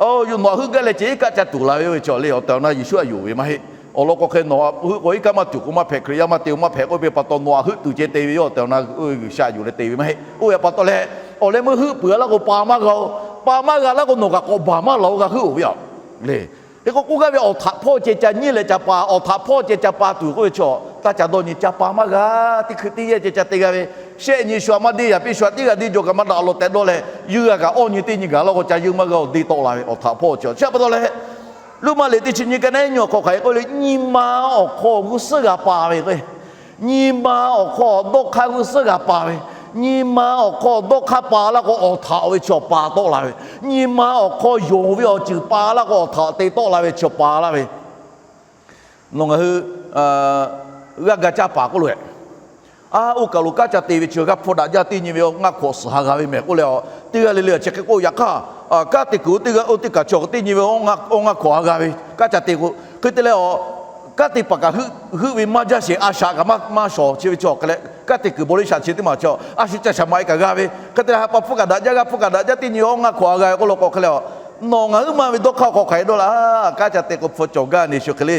nawˬ aꞈ heuˆ gaˇ leh ceh iˉ kaˆ ca tuˬ la ve yoˬ le. Awˬ tehˬ awˬ na Yeˍsuˆ aꞈ yonˍ ve maˇ heˆ. Awˬ lawn k'o hk'e nawˬ aꞈ heuˆ k'o iˉ kaˆ maˇ tuˬ k'o maˇ hpehꞈ, Hkriꞈ yaˇ maˇ te-o maˇ hpehꞈ k'oˆ ve pa taw nawˬ aꞈ heuˆ tuˬ ceh te ve yoˬ. Awˬ tehˬ awˬ na G'uiˬsha yonˍ leh te ve maˇ heˆ. Oˇ ve pa taw leh, awˬ leh meuˇ heuˆ peuˬ a laˇ k'o pa maˇ g'a-o. Pa maˇ g'a laˇ k'o nawˬ kaꞈ k'awꞈ baˬ maˇ laˬ-o, g'a heuˆ-oˬ ve yoˬ le. Hk'e k'o k'oˆ gaˇ ve awˬ htaꞈ hpawˇ ceh ca nyiˇ leh ca pa, awˬ htaꞈ hpawˇ ceh ca pa tuˬ k'oˆ ve chaw Taˇ ca dawˇ nyi, ca pa maˇ g'a. Teˇ hkui teˇ yehˇ ceh ca te g'a ve, shehˆ nyi shu a maˇ deˇ, yaꞈ piˇ shu a tiˉ g'a deˇ jaw kaꞈ maˇ daꞈ lawˬ tehꞈ dawˇ leh, yuˇ g'a kaꞈ awˇ nyi teˇ nyi gaˬ laˇ k'o ca yuˇ maˇ g'a-oˬ, deˇ tawˆ la ve awˬ htaꞈ hpawˇ cawˬ. Chi pa taw leh, Roˉmaꞈ liꞈ teˇ chi nyi ka naˉ nyi awˬ hk'aw hk'aˬ hk'e k'oˆ le, nyi ma awˬ hk'aw g'uˇ suhˉ g'a pa ve k'o, nyi ma awˬ hk'aw dawˇ hk'aˇ g'uˇ suhˉ g'a pa ve, nyi ma awˬ hk'aw dawˇ hk'aˇ pa laˇ k'o awˬ htaꞈ ve chaw pa tawˆ la ve, nyi ma awˬ hk'aw yonˍ ve awˬ ceuˬ pa laˇ k'o awˬ htaꞈ te tawˆ la ve chaw pa laˇ ve. Nawˬ ngaˬ hui g'a ga caˇ paˍ k'oˆ lo-e, a, oˇ kaˬ lo kanˉ ca te ve chi g'aˇ hpfuhˇ daꞈ jaˇ, teˇ nyi ve awˬ ngaˇ hk'awꞈ suhˍ ha g'a ve mehˍ k'oˆ leh, teˇ g'aˇ le le chi hk'e k'oˆ. Yaꞈ hk'aˇ, kanˉ te kuiˬ oˇ teˇ g'aˇ oˇ teˇ kaˬ chi teˇ nyi ve awˬ ngaˇ hk'awꞈ ha g'a ve kanˉ ca te k'o, hk'e te leh, kanˉ te paˍ kaꞈ heuˆ ve maˇ jaˇ sheˍ, a shaꞈ kaꞈ maˇ shawˍ. Chi ve chi awˬ hk'e leh, kanˉ te kuiˬ bon liˇ shaꞈ chi teˇ maˬ chi a shu ca shaˍ maꞈ e kaꞈ g'a ve, hk'e te leh ha pa hpfuhˇ kaꞈ daꞈ jaˇ, g'aˇ hpfuhˇ kaꞈ daꞈ jaˇ, teˇ nyi awˬ ngaˇ hk'awꞈ ha g'a ve k'oˆ lo k'o hk'e leh, nawˬ ngaˬ huiˉ ma ve dawˇ hk'aˇ hk'aw hk'aˬ hk'e dawˇ laˇ. Kanˉ ca te k'o hpu cawˬ gaˇ ne shu hk'e le.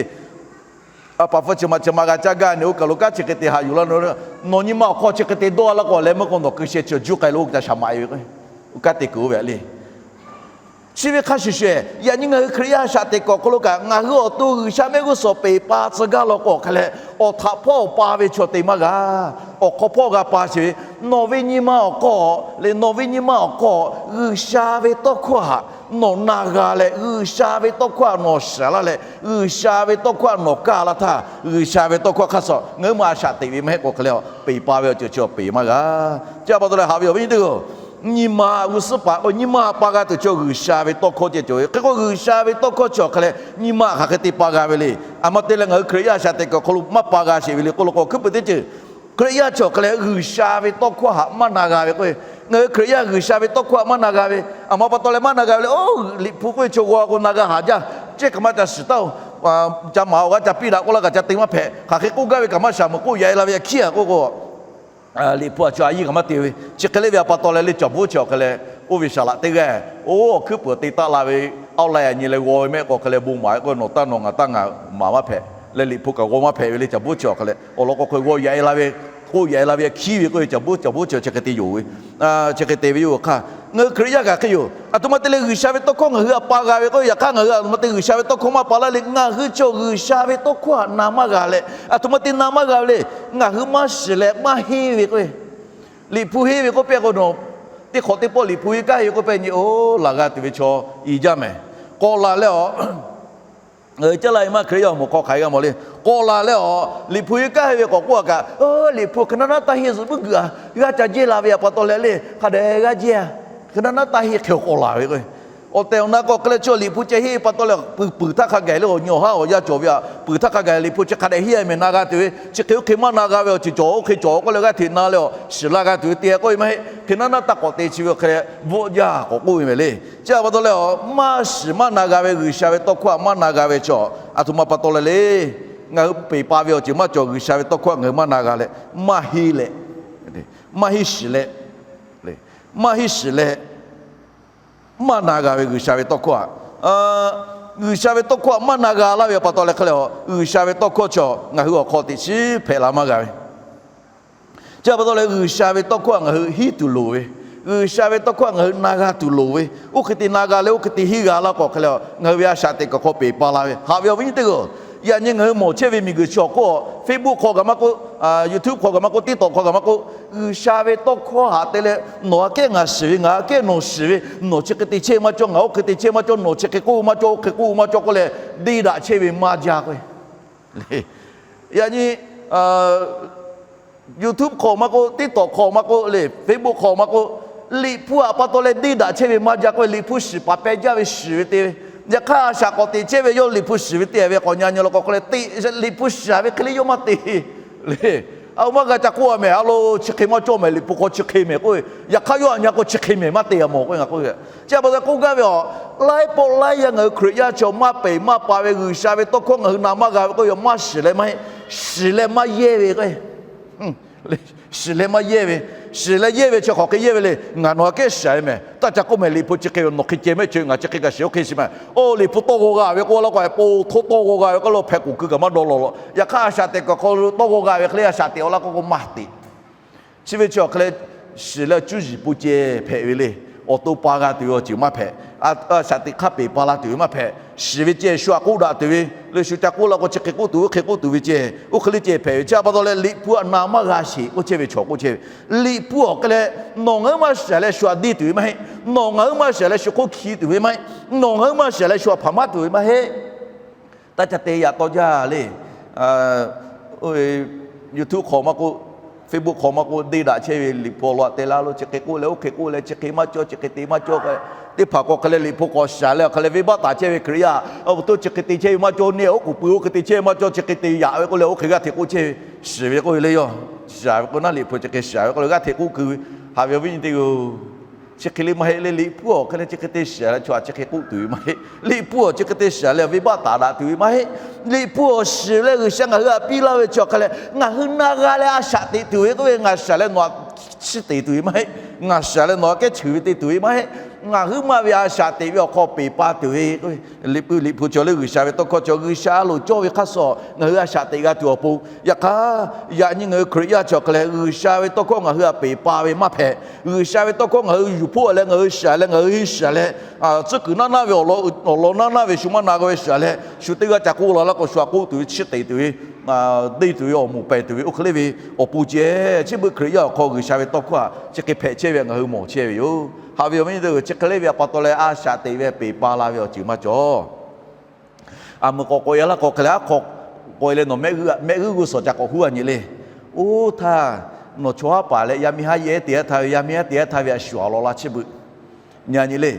A pa hpfuhˇ chi maꞈ chi ma g'a caˇ gaˇ ne, oˇ kaˬ lo kanˉ chi hk'e te haꞈ yuˬ laˇ, nawˬ nyi ma awˬ hk'aw chi hk'e te dawˇ laˇ k'o leh meuˇ k'o nawˬ hkui sheh chi juˇ k'ai lo oˇ kaꞈ ca shaˍ maꞈ e ve, kanˉ te kuiˬ oˇ ve le. Chi ve hk'a shuˍ shuˍ, yaꞈ nyi ngaˬ hui Hkriꞈ yaˇ shaꞈ teꞈ kuiˬ awˬ hk'aw lo kaꞈ ngaˬ hui awˬ to G'uiˬsha mehˆ g'uˇ suhˍ peˬ pa tcuh gaˇ law k'o hk'e leh, awˬ htaꞈ hpawˇ awˬ pa ve chaw te maˇ g'a. Awˬ hk'aw hpawˇ g'a pa sheˍ ve, nawˬ ve nyi ma awˬ hk'aw leh nawˬ ve nyi ma awˬ hk'aw G'uiˬsha ve tawˇ hkawˇ htaꞈ nawˬ na g'a leh, G'uiˬsha ve tawˇ hkawˇ htaꞈ nawˬ shiˍ laˇ leh, G'uiˬsha ve tawˇ hkawˇ htaꞈ nawˬ kaˇ laˇ htaˇ, G'uiˬsha ve tawˇ hkawˇ hk'a shuˍ ngaˬ hui ma a shaꞈ teꞈ ve maˇ heˆ k'o hk'e leh, peˬ pa ve awˬ ceuˬ chi peˬ maˇ g'a. Chi pa taw leh haꞈ ve awˬ viˉ nyi teˇ hpaˍ-oˬ, nyi ma g'uˇ suhˉ paˍ k'o nyi ma pa g'a tuˬ chi G'uiˬsha ve tawˇ hkawˇ ceh cawˬ ve. Hk'e k'o G'uiˬsha ve tawˇ hkawˇ chi awˬ hk'e leh nyi ma hk'aˬ hk'e te pa g'a ve le. A ma te leh ngaˬ hui Hkriꞈ yaˇ shaꞈ teꞈ kuiˬ awˬ hk'aw lo maˇ pa g'a sheˍ ve le k'oˆ lo k'o, hkuiˉ puiˍ teˇ ceuˬ Hkriꞈ yaˇ chi awˬ hk'e leh G'uiˬsha ve tawˇ hkawˇ htaꞈ maˇ na g'a ve k'o, ngaˬ hui Hkriꞈ yaˇ G'uiˬsha ve tawˇ hkawˇ htaꞈ maˇ na g'a ve, a ma pa taw leh maˇ na g'a ve le. Oˇ, Liꞈ hpu k'oˆ ve chaw g'aw k'o na g'a haˍ jaˇ, ceˇ hk'e maˇ ca shiˍ taˇ-oˬ, ca maˍ awˬ g'aˇ ca piˇ daꞈ k'oˆ laˇ kaꞈ ca te maˇ hpehꞈ. Hk'aˬ hk'e k'oˆ gaˇ ve kaꞈ maˇ shaˍ, meuꞈ k'oˆ yaꞈ e la ve hkiˉ-a k'oˆ k'o, Liꞈ hpu a chaw a yiˇ kaꞈ maˇ te ve. Chi hk'e le ve a pa taw leh le cawˬ bvuhˉ chi awˬ hk'e leh, oˇ ve saˍ laꞈ teˇ g'aˇ, oˇ, awˬ hkuiˉ puiˍ te taˆ la ve, awˬ laiˉ a nyi leh g'aw ve mehˆ k'o hk'e leh bon maˍ ve k'o, nawˬ taˇ nawˬ ngaˬ taˇ ngaˬ maˍ maˇ hpehꞈ. Leh Liꞈ hpu kaꞈ g'aw maˇ hpehꞈ ve le cawˬ bvuhˉ chi awˬ hk'e leh, awˬ lawn k'o hk'e g'aw yaꞈ e la ve, k'oˆ yaꞈ e la ve hkiˉ ve k'oˆ ve cawˬ bvuhˉ cawˬ bvuhˉ chi chi hk'e te yonˍ ve, chi hk'e te ve yoˬ hk'aˇ. Ngaˬ hui Hkriꞈ yaˇ kaꞈ hk'e yoˬ. A htoꞈ ma te leh G'uiˬsha ve tawˇ hkawˇ ngaˬ hui htaꞈ pa g'a ve k'o, yaꞈ hk'aˇ ngaˬ hui a htoꞈ ma te G'uiˬsha ve tawˇ hkawˇ maˇ pa laˇ le. Ngaˬ hui chaw G'uiˬsha ve tawˇ hkawˇ htaꞈ na maˇ g'a leh, a htoꞈ ma te na maˇ g'a ve le. Ngaˬ hui maˇ shiˍ leh maˇ henˇ ve k'o, Liꞈ hpu henˇ ve k'oˆ pehˇ k'o nawˬ, teˇ hk'awꞈ teˇ pawˆ Liꞈ hpu henˇ kaˇ henˇ ve k'oˆ pehˇ nyi-oˬ, laˬ g'a tuˬ ve chaw i jaˇ mehˍ. K'awꞈ laˬ leh awˬ, caˇ la ve maˇ Hkriꞈ yaˇ awˬ moˍ hk'aw hk'aˬ hk'e g'a mawˬ le. K'awꞈ laˬ leh awˬ, Liꞈ hpu henˇ kaˇ henˇ ve k'awꞈ k'oˆ a kaꞈ, Liꞈ hpu hk'e naˉ naˉ taˇ henˇ zuhꞈ puiˉ g'uiˬ a, g'aˇ ca jehˇ la ve a pa taw leh le hk'a dehꞈ g'aˇ jehˇ a, hk'e naˉ naˉ taˇ henˇ hk'e k'awꞈ laˬ ve k'o, awˬ tehˬ awˬ na k'o hk'e leh chi Liꞈ hpu ceh henˇ pa taw leh puiˬ puiˬ htaˇ hk'a gaˬ le, awˬ nyi awˬ haˉ awˬ yaˇ cawˬ ve a, puiˬ htaˇ hk'a gaˬ Liꞈ hpu chi hk'a dehꞈ henˇ a mehˍ na g'a tuˬ ve, chi hk'e oˇ hk'e maˇ na g'a ve awˬ ceuˬ cawˬ oˇ hk'e cawˬ k'oˆ leh g'aˇ hteꞈ na leh awˬ shiˍ la g'a tuˬ ve te k'oˆ ve maˇ heˆ. Hk'e naˉ naˉ taˇ k'awꞈ te chi ve hk'e leh bvuhˆ jaˇ k'awꞈ k'oˆ ve mehˍ le. Chi a pa taw leh awˬ maˇ shiˍ maˇ na g'a ve G'uiˬsha ve tawˇ hkawˇ htaꞈ maˇ na g'a ve chaw, a htoꞈ ma pa taw leh le, ngaˬ hui peˬ pa ve awˬ ceuˬ maˇ cawˬ G'uiˬsha ve tawˇ hkawˇ htaꞈ ngaˬ hui maˇ na g'a leh, maˇ henˇ leh, maˇ henˇ shiˍ leh, maˇ henˇ shiˍ leh, maˇ na g'a ve G'uiˬsha ve tawˇ hkawˇ htaꞈ, G'uiˬsha ve tawˇ hkawˇ htaꞈ maˇ na g'a laˇ ve a pa taw leh hk'e leh, G'uiˬsha ve tawˇ hkawˇ chi ngaˬ hui awˬ hk'aw teꞈ chiˉ hpehꞈ la maˇ g'a ve. Chi a pa taw leh G'uiˬsha ve tawˇ hkawˇ htaꞈ ngaˬ hui hiˉ tuˬ loˍ ve, G'uiˬsha ve tawˇ hkawˇ htaꞈ ngaˬ hui na g'a tuˬ loˍ ve, oˇ hk'e te na g'a leh oˇ hk'e te henˇ g'a laˇ k'o hk'e leh, ngaˬ hui ve a shaꞈ teꞈ kaꞈ hk'aw peˬ pa la ve haꞈ ve awˬ viˉ nyi teˇ g'aˇ-oˬ, yaꞈ nyi ngaˬ hui mawˬ chehˇ ve miˬguiˬ chi awˬ hk'oˆ, Facebook hk'aw kaꞈ maˇ k'oˆ, YouTube hk'aw kaꞈ maˇ k'oˆ, TikTok hk'aw kaꞈ maˇ k'oˆ, G'uiˬsha ve tawˇ hkawˇ htaꞈ te leh nawˬ aꞈ kehˉ ngaˬ shiˍ ve, ngaˬ aꞈ kehˉ nawˬ shiˍ ve, nawˬ chi hk'e te chehˇ maˇ cawˇ, ngaˬ oˇ hk'e te chehˇ maˇ cawˇ, nawˬ chi hk'e k'oˆ maˇ cawˇ, oˇ hk'e k'oˆ maˇ cawˇ k'oˆ leh deˇ daꞈ chehˇ ve maˇ jaˇ k'o, yaꞈ nyi YouTube hk'aw maˇ k'oˆ, TikTok hk'aw maˇ k'oˆ, le Facebook hk'aw maˇ k'oˆ, Liꞈ hpu htaꞈ pa taw leh deˇ daꞈ chehˇ ve maˇ jaˇ k'o, Liꞈ hpu shiˍ paˍ peh jaˇ ve shiˍ ve te ve. Yaꞈ hk'aˇ a shaꞈ k'awꞈ teꞈ chehˇ ve yawˇ Liꞈ hpu shiˍ ve te ve k'awꞈ nyi nyi law k'o hk'e leh teꞈ Liꞈ hpu shiˍ ve hk'e le yawˇ maˇ te le. A, maˇ g'a ca k'oˆ a mehˍ, a lo chi hk'e maˇ cawˇ mehˍ, Liꞈ hpu hk'aw chi hk'e mehˍ k'oˆ ve. Yaꞈ hk'aˇ yawˇ aꞈ nyi k'o chi hk'e mehˍ maˇ te a mawˬ k'oˆ ve ngaˬ k'oˆ ve. Chi a pa taw k'oˆ gaˇ ve a, laiˉ pawˆ laiˉ yaˇ ngaˬ hui Hkriꞈ yaˇ chaw maˇ peˬ maˇ pa ve G'uiˬsha ve tawˇ hkawˇ ngaˬ hui na maˇ g'a ve k'oˆ ve, maˇ shiˍ leh maˇ heˆ, shiˍ leh maˇ yehˇ ve k'o, shiˍ leh maˇ yehˇ ve, shiˍ leh yehˇ ve chi hk'aˬ hk'e yehˇ ve le. Ngaˬ nawˬ aꞈ kehˉ shiˍ ve mehˍ, taˇ ca k'oˆ mehˍ, Liꞈ hpu chi hk'e ve nawˬ hk'e ceh mehˆ chi ngaˬ chi hk'e kaꞈ shiˍ oˇ hk'e shiˍ mehˍ. Oˇ Liꞈ hpu tawˇ g'aw g'a ve k'oˆ laˇ k'o, po htawˇ tawˇ g'aw g'a ve k'oˆ lo hpehꞈ kuˬ kuiˬ kaꞈ maˇ dawˇ law law. Yaꞈ hk'aˇ a shaꞈ teꞈ kaꞈ hk'aw lo tawˇ g'aw g'a ve hk'e le a shaꞈ teꞈ awˬ laˇ k'oˆ k'o maˇ teꞈ. Chi ve chi awˬ hk'e leh shiˍ leh cuˇ yiˍ po ceh hpehꞈ ve le. Awˬ to pa g'a tuˬ ve awˬ ceuˬ maˇ hpehꞈ. A shaꞈ teꞈ hk'aˇ peˬ pa la tuˬ ve maˇ hpehꞈ. shiˍ ve ceh shu aꞈ k'oˆ daꞈ tuˬ ve le. Shu ca k'oˆ la k'o chi hk'e k'oˆ tuˬ, oˇ hk'e k'oˆ tuˬ ve ceh, oˇ hk'e le ceh hpehꞈ ve. Chi pa taw leh Liꞈ hpu aꞈ na maˇ g'a sheˍ k'oˆ chehˇ ve chaw k'oˆ chehˇ ve. Liꞈ hpu awˬ hk'e leh nawˬ ngaˬ hui maˇ shiˍ leh shu aꞈ deˇ tuˬ ve maˇ heˆ. Nawˬ ngaˬ hui maˇ shiˍ leh shu hk'oˆ hki tuˬ ve maˇ heˆ. Nawˬ ngaˬ hui maˇ shiˍ leh shu aꞈ hpaˍ maˇ tuˬ ve maˇ heˆ. Taˇ ca te yaꞈ taw jaˇ le. YouTube hk'aw maˇ k'oˆ, Facebook hk'aw maˇ k'oˆ, deˇ daꞈ chehˇ ve Liꞈ hpu awˬ lawn aꞈ te laˇ lo, chi hk'e k'oˆ leh oˇ hk'e k'oˆ leh, chi hk'e maˇ cawˇ, chi hk'e te maˇ cawˇ k'o, teˇ hpaˍ k'o hk'e leh Liꞈ hpu k'awꞈ shiˍ leh awˬ hk'e leh venˇbaˆ taˍ chehˇ ve Hkriꞈ yaˇ, awˬ to chi hk'e te chehˇ ve maˇ cawˇ, neˇ oˉ k'oˍ pui oˇ hk'e te chehˇ ve maˇ cawˇ, chi hk'e te yaꞈ ve k'oˆ leh oˇ hk'e g'aˇ hteꞈ k'oˆ chehˇ ve, shiˍ ve k'oˆ ve le yoˬ. Shiˍ ve k'o naˉ Liꞈ hpu chi hk'e shiˍ ve k'oˆ leh g'aˇ hteꞈ k'oˆ keu ve. Haꞈ ve awˬ viˉ nyi teˇ hpaˍ-oˬ, chi hk'e le maˇ heˆ le. Liꞈ hpu awˬ hk'e leh chi hk'e te shiˍ leh chaw aꞈ chi hk'e k'oˆ tuˬ ve maˇ heˆ. Liꞈ hpu awˬ chi hk'e te shiˍ leh venˇbaˆ taˍ daꞈ tuˬ ve maˇ heˆ. Liꞈ hpu awˬ shiˍ leh G'uiˬsha ngaˬ hui htaꞈ piˇ laˇ ve chi awˬ hk'e leh ngaˬ hui na g'a leh a shaꞈ teꞈ tuˬ ve k'oˆ ve, ngaˬ shiˍ leh nawˬ aꞈ chiˇ teꞈ tuˬ ve maˇ heˆ. Ngaˬ shiˍ leh nawˬ aꞈ kehˉ cheuˬ ve te tuˬ ve maˇ heˆ. Ngaˬ huiˉ maˇ ve a shaꞈ teꞈ ve awˬ hk'aw peˬ pa tuˬ ve k'oˆ ve, Liꞈ hpu, Liꞈ hpu chi leh G'uiˬsha ve tawˇ hkawˇ chi, G'uiˬsha a loˍ cawˇ ve hk'aˇ suh ngaˬ hui a shaꞈ teꞈ g'a tuˬ awˬ pon, yaꞈ hk'aˇ yaꞈ nyi ngaˬ hui Hkriꞈ yaˇ chi awˬ hk'e leh G'uiˬsha ve tawˇ hkawˇ ngaˬ hui htaꞈ peˬ pa ve maˇ hpehꞈ. G'uiˬsha ve tawˇ hkawˇ ngaˬ hui yuˬ hpoˆ leh ngaˬ hui shiˍ leh ngaˬ hui henˇ shiˍ leh, tcuhˉ kuiˬ naˇ naˇ ve awˬ lawn naˇ naˇ ve shu maˇ na g'a ve shiˍ leh, shu teˇ g'aˇ ca k'oˆ la laˇ k'o shu aꞈ k'oˆ tuˬ ve, chiˇ teꞈ tuˬ ve, deˇ tuˬ ve, awˬ moˍ pehˍ tuˬ ve, oˇ hk'e le ve awˬ pon ceh, chi beuꞈ Hkriꞈ yaˇ awˬ hk'aw G'uiˬsha ve tawˇ hkawˇ htaꞈ chi hk'e hpehꞈ chehˇ ve ngaˬ hui mawˬ chehˇ ve yoˬ. Haꞈ ve awˬ viˉ nyi teˇ hpaˍ-oˬ, chi hk'e le ve pa taw leh a shaꞈ teꞈ ve peˬ pa la ve awˬ ceuˬ maˇ cawˬ. A meuˬ k'awꞈ k'awꞈ e laˇ k'o hk'e leh aˉ hk'aw k'awꞈ e leh nawˬ mehˆ g'uˇ g'uˇ suhˍ ca k'awꞈ huˉ a nyi le. Oˇ htaˇ, nawˬ chaw haˉ paˍ leh yaˇ miˇ haˉ yehˇ te haˉ htaˇ ve, yaˇ miˇ haˉ te haˉ htaˇ ve a shu awˬ lawn la chi beuꞈ nyi a nyi le.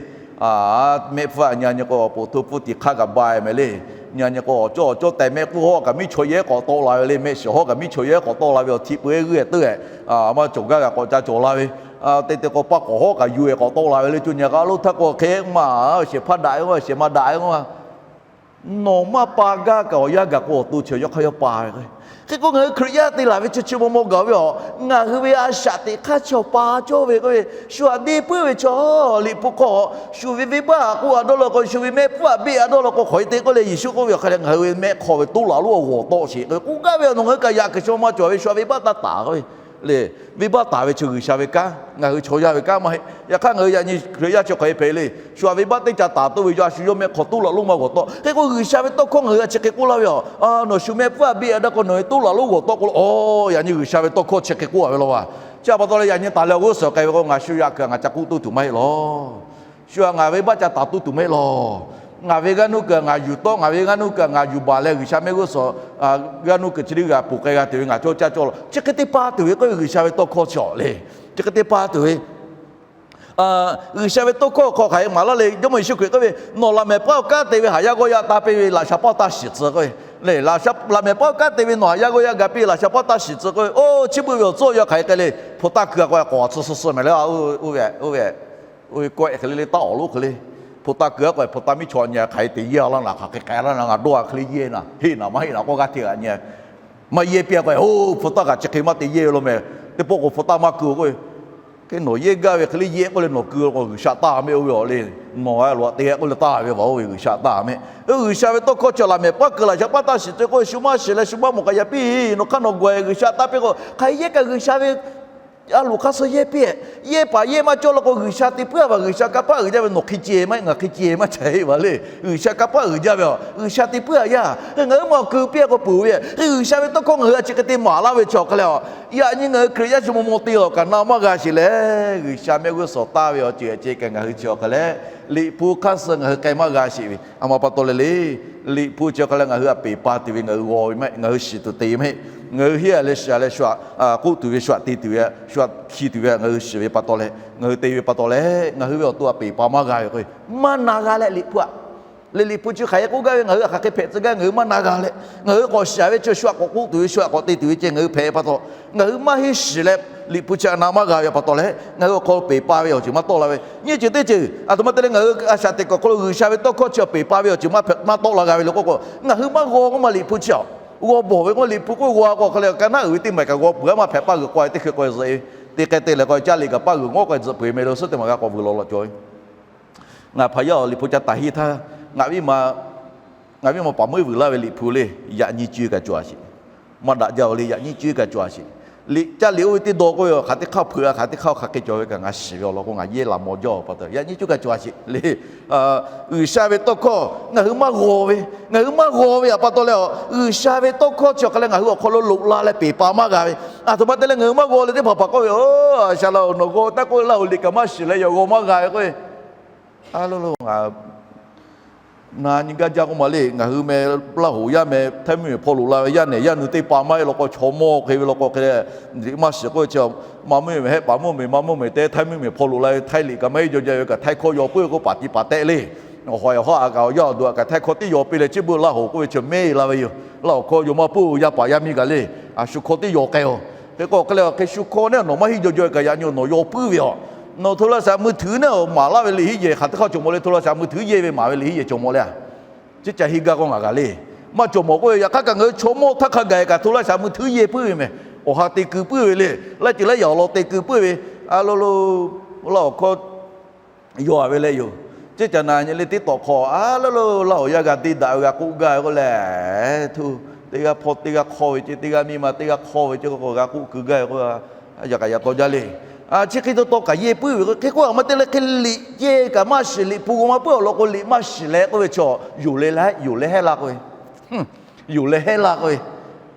Mehˆ hpfuhˇ a nyi a nyi k'o, awˬ poˍ hto hpfuhˇ tiꞈ hk'aˇ kaꞈ ba e mehˍ le. Nyi a nyi k'o, awˬ cawˇ awˬ cawˇ taiˍ mehˆ k'uˇ hawˉ kaꞈ miˉ chaw yehˇ k'awꞈ tawˆ la ve le. Mehˆ shiˍ hawˉ kaꞈ miˉ chaw yehˇ k'awꞈ tawˆ la ve, awˬ htiꞈ peu eˉ g'uˇ e teuˆ e, maˇ cawˬ gaˇ kaꞈ k'awꞈ ca cawˬ la ve, te te k'o paˇ k'awꞈ hawˉ kaꞈ yuˬ e k'awꞈ tawˆ la ve le. Coˇ nyi k'a lo htaˇ k'o hk'e maˇ, awˬ shehˍ hpaˇ daꞈ ve, awˬ shehˍ ma daꞈ ve k'o, nawˬ maˇ pa gaˇ kaꞈ awˬ yanˇ gaˬ k'o awˬ to chi yawˇ hk'aˇ yawˇ pa ve k'o. Hk'e k'o ngaˬ hui Hkriꞈ yaˇ te laˬ ve chi chi maw maw gaˬ ve a, ngaˬ hui ve a shaꞈ teꞈ hk'aˇ chi awˬ pa cawˇ ve k'oˆ ve, shu aꞈ deˇ puiˉ ve chaw, Liꞈ hpu hk'aw shu ve venˇbaˆ aꞈ k'oˆ a dawˇ law k'o, shu ve mehˆ hpfuhˇ aꞈ beˆ a dawˇ law k'o, hk'aˬ hk'e te k'oˆ leh Yeˍsuˆ k'oˆ ve awˬ hk'e leh ngaˬ hui ve mehˆ hk'aw ve toˉ laꞈ lonˉ awˬ g'awˬ tawˆ sheˍ k'oˆ ve, k'oˆ gaˇ ve a, nawˬ ngaˬ hui kaꞈ yaꞈ kuiˬ chaw maˇ cawˬ ve shu aꞈ venˇbaˆ taˇ taˍ k'oˆ ve le. Venˇbaˆ taˍ ve chi G'uiˬsha ve kanˉ, ngaˬ hui chaw yaˇ ve kanˉ maˇ heˆ. Yaꞈ hk'aˇ ngaˬ hui yaꞈ nyi Hkriꞈ yaˇ chi hk'aˬ hk'e hpehꞈ le. Shu aꞈ venˇbaˆ teˇ ca taˍ toˆ ve yaˇ shu yawˇ mehˆ hk'aw toˉ laꞈ lonˉ maˇ g'awˬ tawˆ. Hk'e k'o G'uiˬsha ve tawˇ hkawˇ ngaˬ hui a chi hk'e k'oˆ laˇ ve a, nawˬ shu mehˆ hpfuhˇ aꞈ beˆ a dawˇ k'o nawˬ ve toˉ laꞈ lonˉ g'awˬ tawˆ k'o, a, yaꞈ nyi G'uiˬsha ve tawˇ hkawˇ chi hk'e k'oˆ a ve law va. Chi pa taw leh yaꞈ nyi taˍ leh awˬ g'uˇ suhˍ k'ai ve k'o, ngaˬ shu yaꞈ kuiˬ ngaˬ ca k'oˆ toˇ tuˬ maˇ heˆ law. Shu aꞈ ngaˬ ve venˇbaˆ ca taˍ toˇ tuˬ maˇ heˆ law. Ngaˬ ve g'aˇ nuˇ kuiˬ ngaˬ yuˬ tawˆ, ngaˬ ve g'aˇ nuˇ kuiˬ ngaˬ yuˬ baˬ leh G'uiˬsha mehˆ g'uˇ suhˍ g'aˇ nuˇ kuiˬ chi teˇ g'aˇ ponˬ k'ai g'a tuˬ ve ngaˬ cawˇ caˇ cawˇ law. Chi hk'e te pa tuˬ ve k'oˆ ve G'uiˬsha ve tawˇ hkawˇ chi le. Chi hk'e te pa tuˬ ve G'uiˬsha ve tawˇ hkawˇ hk'aˬ hk'e maˍ laˇ le. Jawˇmawˇ Yeˍsuˆ Hkriꞈ k'oˆ ve, nawˬ laꞈ mehˍ paˉ awˬ kanˉ te ve haꞈ yaˇ g'awˇ yaˇ taˇ piˇ ve laꞈ sha paˇ taˇ shiˍ tcuh k'oˆ ve le. Laꞈ sha, laꞈ mehˍ paˉ awˬ kanˉ te ve nawˬ haꞈ yaˇ g'awˇ yaˇ ga piˇ ve laꞈ sha paˉ taˇ shiˍ tcuh k'oˆ ve. Oˇ chi beuꞈ ve awˬ tcuhˇ yaw hk'aˬ hk'e k'ai le. Hpu taˇ keu a k'o k'awꞈ tcuh suh suh mehˍ le. Oˇ ve, oˇ ve kawehˆ hk'e le le taˇ awˬ lonˉ hk'e le. Hpu taˇ keu a k'o hpu taˇ miˉ chaw nyi hk'aˬ hk'e te yehˇ laˇ naˍ, hk'aˬ hk'e k'ai laˇ naˍ, ngaˬ dawˇ a hk'e le yehˇ naˍ, heˆ naˍ maˇ heˆ naˍ k'oˆ g'aˇ hteꞈ g'aꞈ nyi. Maˇ yehˇ piˇ a k'o, oˇ hpu taˇ kaꞈ chi hk'e maˇ te yehˇ ve law mehˍ. Teˇ pawˆ k'o hpu taˇ maˇ keu k'oˆ ve, hk'e nawˬ yehˇ gaˇ ve hk'e le yehˇ k'oˆ leh nawˬ keu k'o G'uiˬsha taˇ mehˆ oˇ ve awˬ le. Nawˬ a loꞈ te k'oˆ leh taˇ ve vaˬ oˇ ve G'uiˬsha taˇ mehˆ. G'uiˬsha ve tawˇ hkawˇ chi laꞈ mehˍ paˉ keu laꞈ sha paˉ taˇ shiˍ tcuh k'oˆ ve, shu maˇ shiˍ leh shu maˇ mawˬ k'ai yaˇ piˇ, nawˬ hk'aˇ nawˬ gawˬ e G'uiˬsha taˇ piˇ k'o hk'aˬ hk'e yehˇ kaꞈ G'uiˬsha ve a loˍ hk'aˇ suh yehˇ piˇ, yehˇ paˍ yehˇ maˇ cawˇ law k'o G'uiˬsha te puiˉ a vaˬ, G'uiˬsha kanˇ paˆ uiˍ jaˇ ve nawˬ hk'e ceh maˇ heˆ, ngaˬ hk'e ceh maˇ ca heˆ vaˬ le. G'uiˬsha kanˇ paˆ uiˍ jaˇ ve a, G'uiˬsha te puiˉ a yaˇ. Hk'e ngaˬ hui maˇ keu piˇ a k'o peuˬ ve, hk'e G'uiˬsha ve tawˇ hkawˇ ngaˬ hui a chi hk'e te maˍ laˇ ve chi awˬ hk'e leh a, yaꞈ nyi ngaˬ hui Hkriꞈ yaˇ chi maw maw te lawˬ kaꞈ na maˇ g'a sheˍ leh, G'uiˬsha mehˆ g'uˇ suhˍ taˇ ve awˬ ceuˬ a ceh kaꞈ ngaˬ hui chi awˬ hk'e leh, Liꞈ hpu hk'aˇ suh ngaˬ hui k'ai maˇ g'a sheˍ ve a ma pa taw leh le. Liꞈ hpu chi awˬ hk'e leh ngaˬ hui a peˬ pa tuˬ ve ngaˬ hui g'aw ve maˇ heˆ, ngaˬ hui shiˍ tuˬ te ve maˇ heˆ. Ngaˬ hui heˆ a leh shiˍ a leh shu aꞈ k'oˆ tuˬ ve, shu aꞈ te tuˬ ve, shu aꞈ hki tuˬ ve ngaˬ hui shiˍ ve pa taw leh, ngaˬ hui te ve pa taw leh ngaˬ hui ve awˬ to a peˬ pa maˇ g'a ve k'o, maˇ na g'a leh Liꞈ hpu aꞈ le. Liꞈ hpu chi hk'aˬ hk'e k'oˆ gaˇ ve ngaˬ hui a hk'aˬ hk'e hpehꞈ tcuh gaˇ, ngaˬ hui maˇ na g'a leh, ngaˬ hui k'awꞈ shiˍ ve chi shu aꞈ k'awꞈ k'oˆ tuˬ ve, shu aꞈ k'awꞈ te tuˬ ve ceh ngaˬ hui hpehꞈ pa taw, ngaˬ hui maˇ heˆ shiˍ leh Liꞈ hpu chi aꞈ na maˇ g'a ve pa taw leh ngaˬ hui awˬ hk'aw lo peˬ pa ve awˬ ceuˬ maˇ tawˆ la ve. Nyiˇ ceuˬ teˇ ceuˬ aˬ htoꞈ ma te leh ngaˬ hui a shaꞈ teꞈ kuiˬ awˬ hk'aw lo G'uiˬsha ve tawˇ hkawˇ chi peˬ pa ve awˬ ceuˬ maˇ hpehꞈ maˇ tawˆ la g'a ve le k'oˆ k'o, ngaˬ hui maˇ g'aw k'oˆ ma Liꞈ hpu chi aꞈ g'aw bawˬ ve k'o, Liꞈ hpu k'oˆ g'aw k'o hk'e leh ka naˉ uiˍ ve teˇ maˬ kaꞈ g'aw peuˬ a maˇ hpehꞈ paˇ g'uiˬ k'aw e teˇ hkui k'aw e zuhꞈ e ve, te k'ai te leh k'aw e caˇ le kaꞈ paˇ g'uiˬ ngawˉ k'aw e zuhꞈ peuˬ e meh lo suhˉ teˇ maˬ g'a k'awꞈ vuiˬ law law cawˬ ve. Ngaˬ hpaˍ yaˇ awˬ Liꞈ hpu ca taˍ hiˇ htaˇ, ngaˬ viˉ ma paˍ meuˇ vuiˬ laˇ ve Liꞈ hpu le, yaꞈ nyi cuˇ kaꞈ cawˬ a sheˍ. Maˇ daꞈ jaˇ o le, yaꞈ nyi cuˇ kaꞈ cawˬ a sheˍ. Liꞈ caˇ liꞈ oˇ ve teˇ dawˇ k'oˆ ve, hk'aˬ teˇ hk'aˇ hpeuꞈ a, hk'aˬ teˇ hk'aˇ hk'aˬ hk'e cawˬ ve kaꞈ ngaˬ shiˍ ve awˬ lawn k'o, ngaˬ yehˇ laꞈ maw jaˇ pa taw, yaꞈ nyi cuˇ kaꞈ cawˬ a sheˍ le. G'uiˬsha ve tawˇ hkawˇ ngaˬ hui maˇ g'aw ve, ngaˬ hui maˇ g'aw ve aꞈ pa taw leh, G'uiˬsha ve tawˇ hkawˇ chi awˬ hk'a leh ngaˬ hui awˬ hk'aw lo loꞈ la leh peˬ pa maˇ g'a ve. Aˬ htoꞈ ma te leh ngaˬ hui maˇ g'aw leh teˇ hpaˍ hpaˍ k'oˆ ve, Aˬ, shaˍ laꞈ-oˬ, nawˬ g'aw taˇ k'oˆ, Laˇ huˍ liꞈ kaꞈ maˇ shiˍ leh yawˇ g'aw maˇ g'a ve k'oˆ ve, a lo lo, na nyi gaˇ jaˇ k'oˆ ma le. Ngaˬ hui meh, Laˇ huˍ yaˇ meh, Htaiˇ mvuhˇmiˬ hpaw loꞈ la ve yaˇ nehˬ yaˇ nu teˇ pa maˇ heˆ law k'o, chaw mawˇ hk'e ve law k'o hk'e leh, liꞈ maˇ shiˍ k'oˆ ve chi, Maˇ mvuhˇmiˬ hehˆ paˍ mvuhˇmiˬ, Maˇ mvuhˇmiˬ te Htaiˇ mvuhˇmiˬ hpaw loꞈ la ve, Htaiˇ liꞈ kaꞈ maˇ heˆ jaw jaˇ ve kaꞈ, Htaiˇ hkawˇ yaw puiˉ ve k'o, paˍ ti paˍ tehˆ le. Awˬ hawˍ awˬ hawˉ aꞈ kaꞈ awˬ yaˇ awˬ duˬ aꞈ kaꞈ Htaiˇ hkawˇ tiˉ yaw piˇ leh chi beuꞈ Laˇ huˍ k'oˆ ve chi mehˇ la ve yoˬ. Laˇ huˍ hkawˇ yaw maˇ puiˉ-oˬ, yaˇ paˍ yaˇ miˇ kaꞈ le. A shu hkawˇ tiˉ yaw k'ai-oˬ. Hk'e k'o hk'e leh, hk'e shu hkawˇ neˉ nawˬ maˇ heˆ jaw jaw kaꞈ, yaꞈ nyi nawˬ yaw puiˉ ve aˬ. Nawˬ โทรศัพท์มือถือ neˉ maˍ laˇ ve liꞈ henˉ yehˬ hk'aˬ teˇ hk'aˇ cawˬ mawˬ le, โทรศัพท์มือถือ yehˇ ve maˍ ve liꞈ henˉ yehˬ cawˬ mawˬ le. Chi caˬ hi gaˇ k'o ngaˬ g'a le. Maˇ cawˬ mawˬ k'oˆ ve, yaꞈ hk'aˇ kaꞈ ngaˬ hui chaw mawˇ htaˇ hk'a gaˬ kaꞈ โทรศัพท์มือถือ yehˇ puiˉ ve meh. Awˬ ha te keu puiˉ ve le. Laiˉ ceuˬ laiˉ yaꞈ awˬ lawn te keu puiˉ ve. A lo lo, Laˇ huˍ hkawˇ yaw a ve leh yoˬ. Ceˇ caˬ na nyi le teˇ tawꞈ hk'aw, a lo lo, Laˇ huˍ yaˇ g'a te daꞈ ve g'a k'oˆ gaˇ ve k'oˆ leh, teˇ g'aˇ hpawˇ teˇ g'aˇ hk'awˇ ve ceˇ, teˇ g'aˇ miˇ ma teˇ g'aˇ hk'awˇ ve ceˇ k'o, g'a k'oˆ keu gaˇ ve k'o, yaꞈ kaꞈ yaꞈ taw jaˇ le. Chi hk'e taw taw kaꞈ yehˇ puiˉ ve k'o, hk'e k'oˆ a ma te leh hk'e liꞈ yehˇ kaꞈ maˇ shiˍ, liꞈ hpu g'aw maˇ puiˉ awˬ lawn k'o, liꞈ maˇ shiˍ leh k'oˆ ve chaw, yonˍ leh laˇ, yonˍ leh hehˇ laˇ k'oˆ ve. Yonˍ leh hehˇ laˇ k'oˆ ve.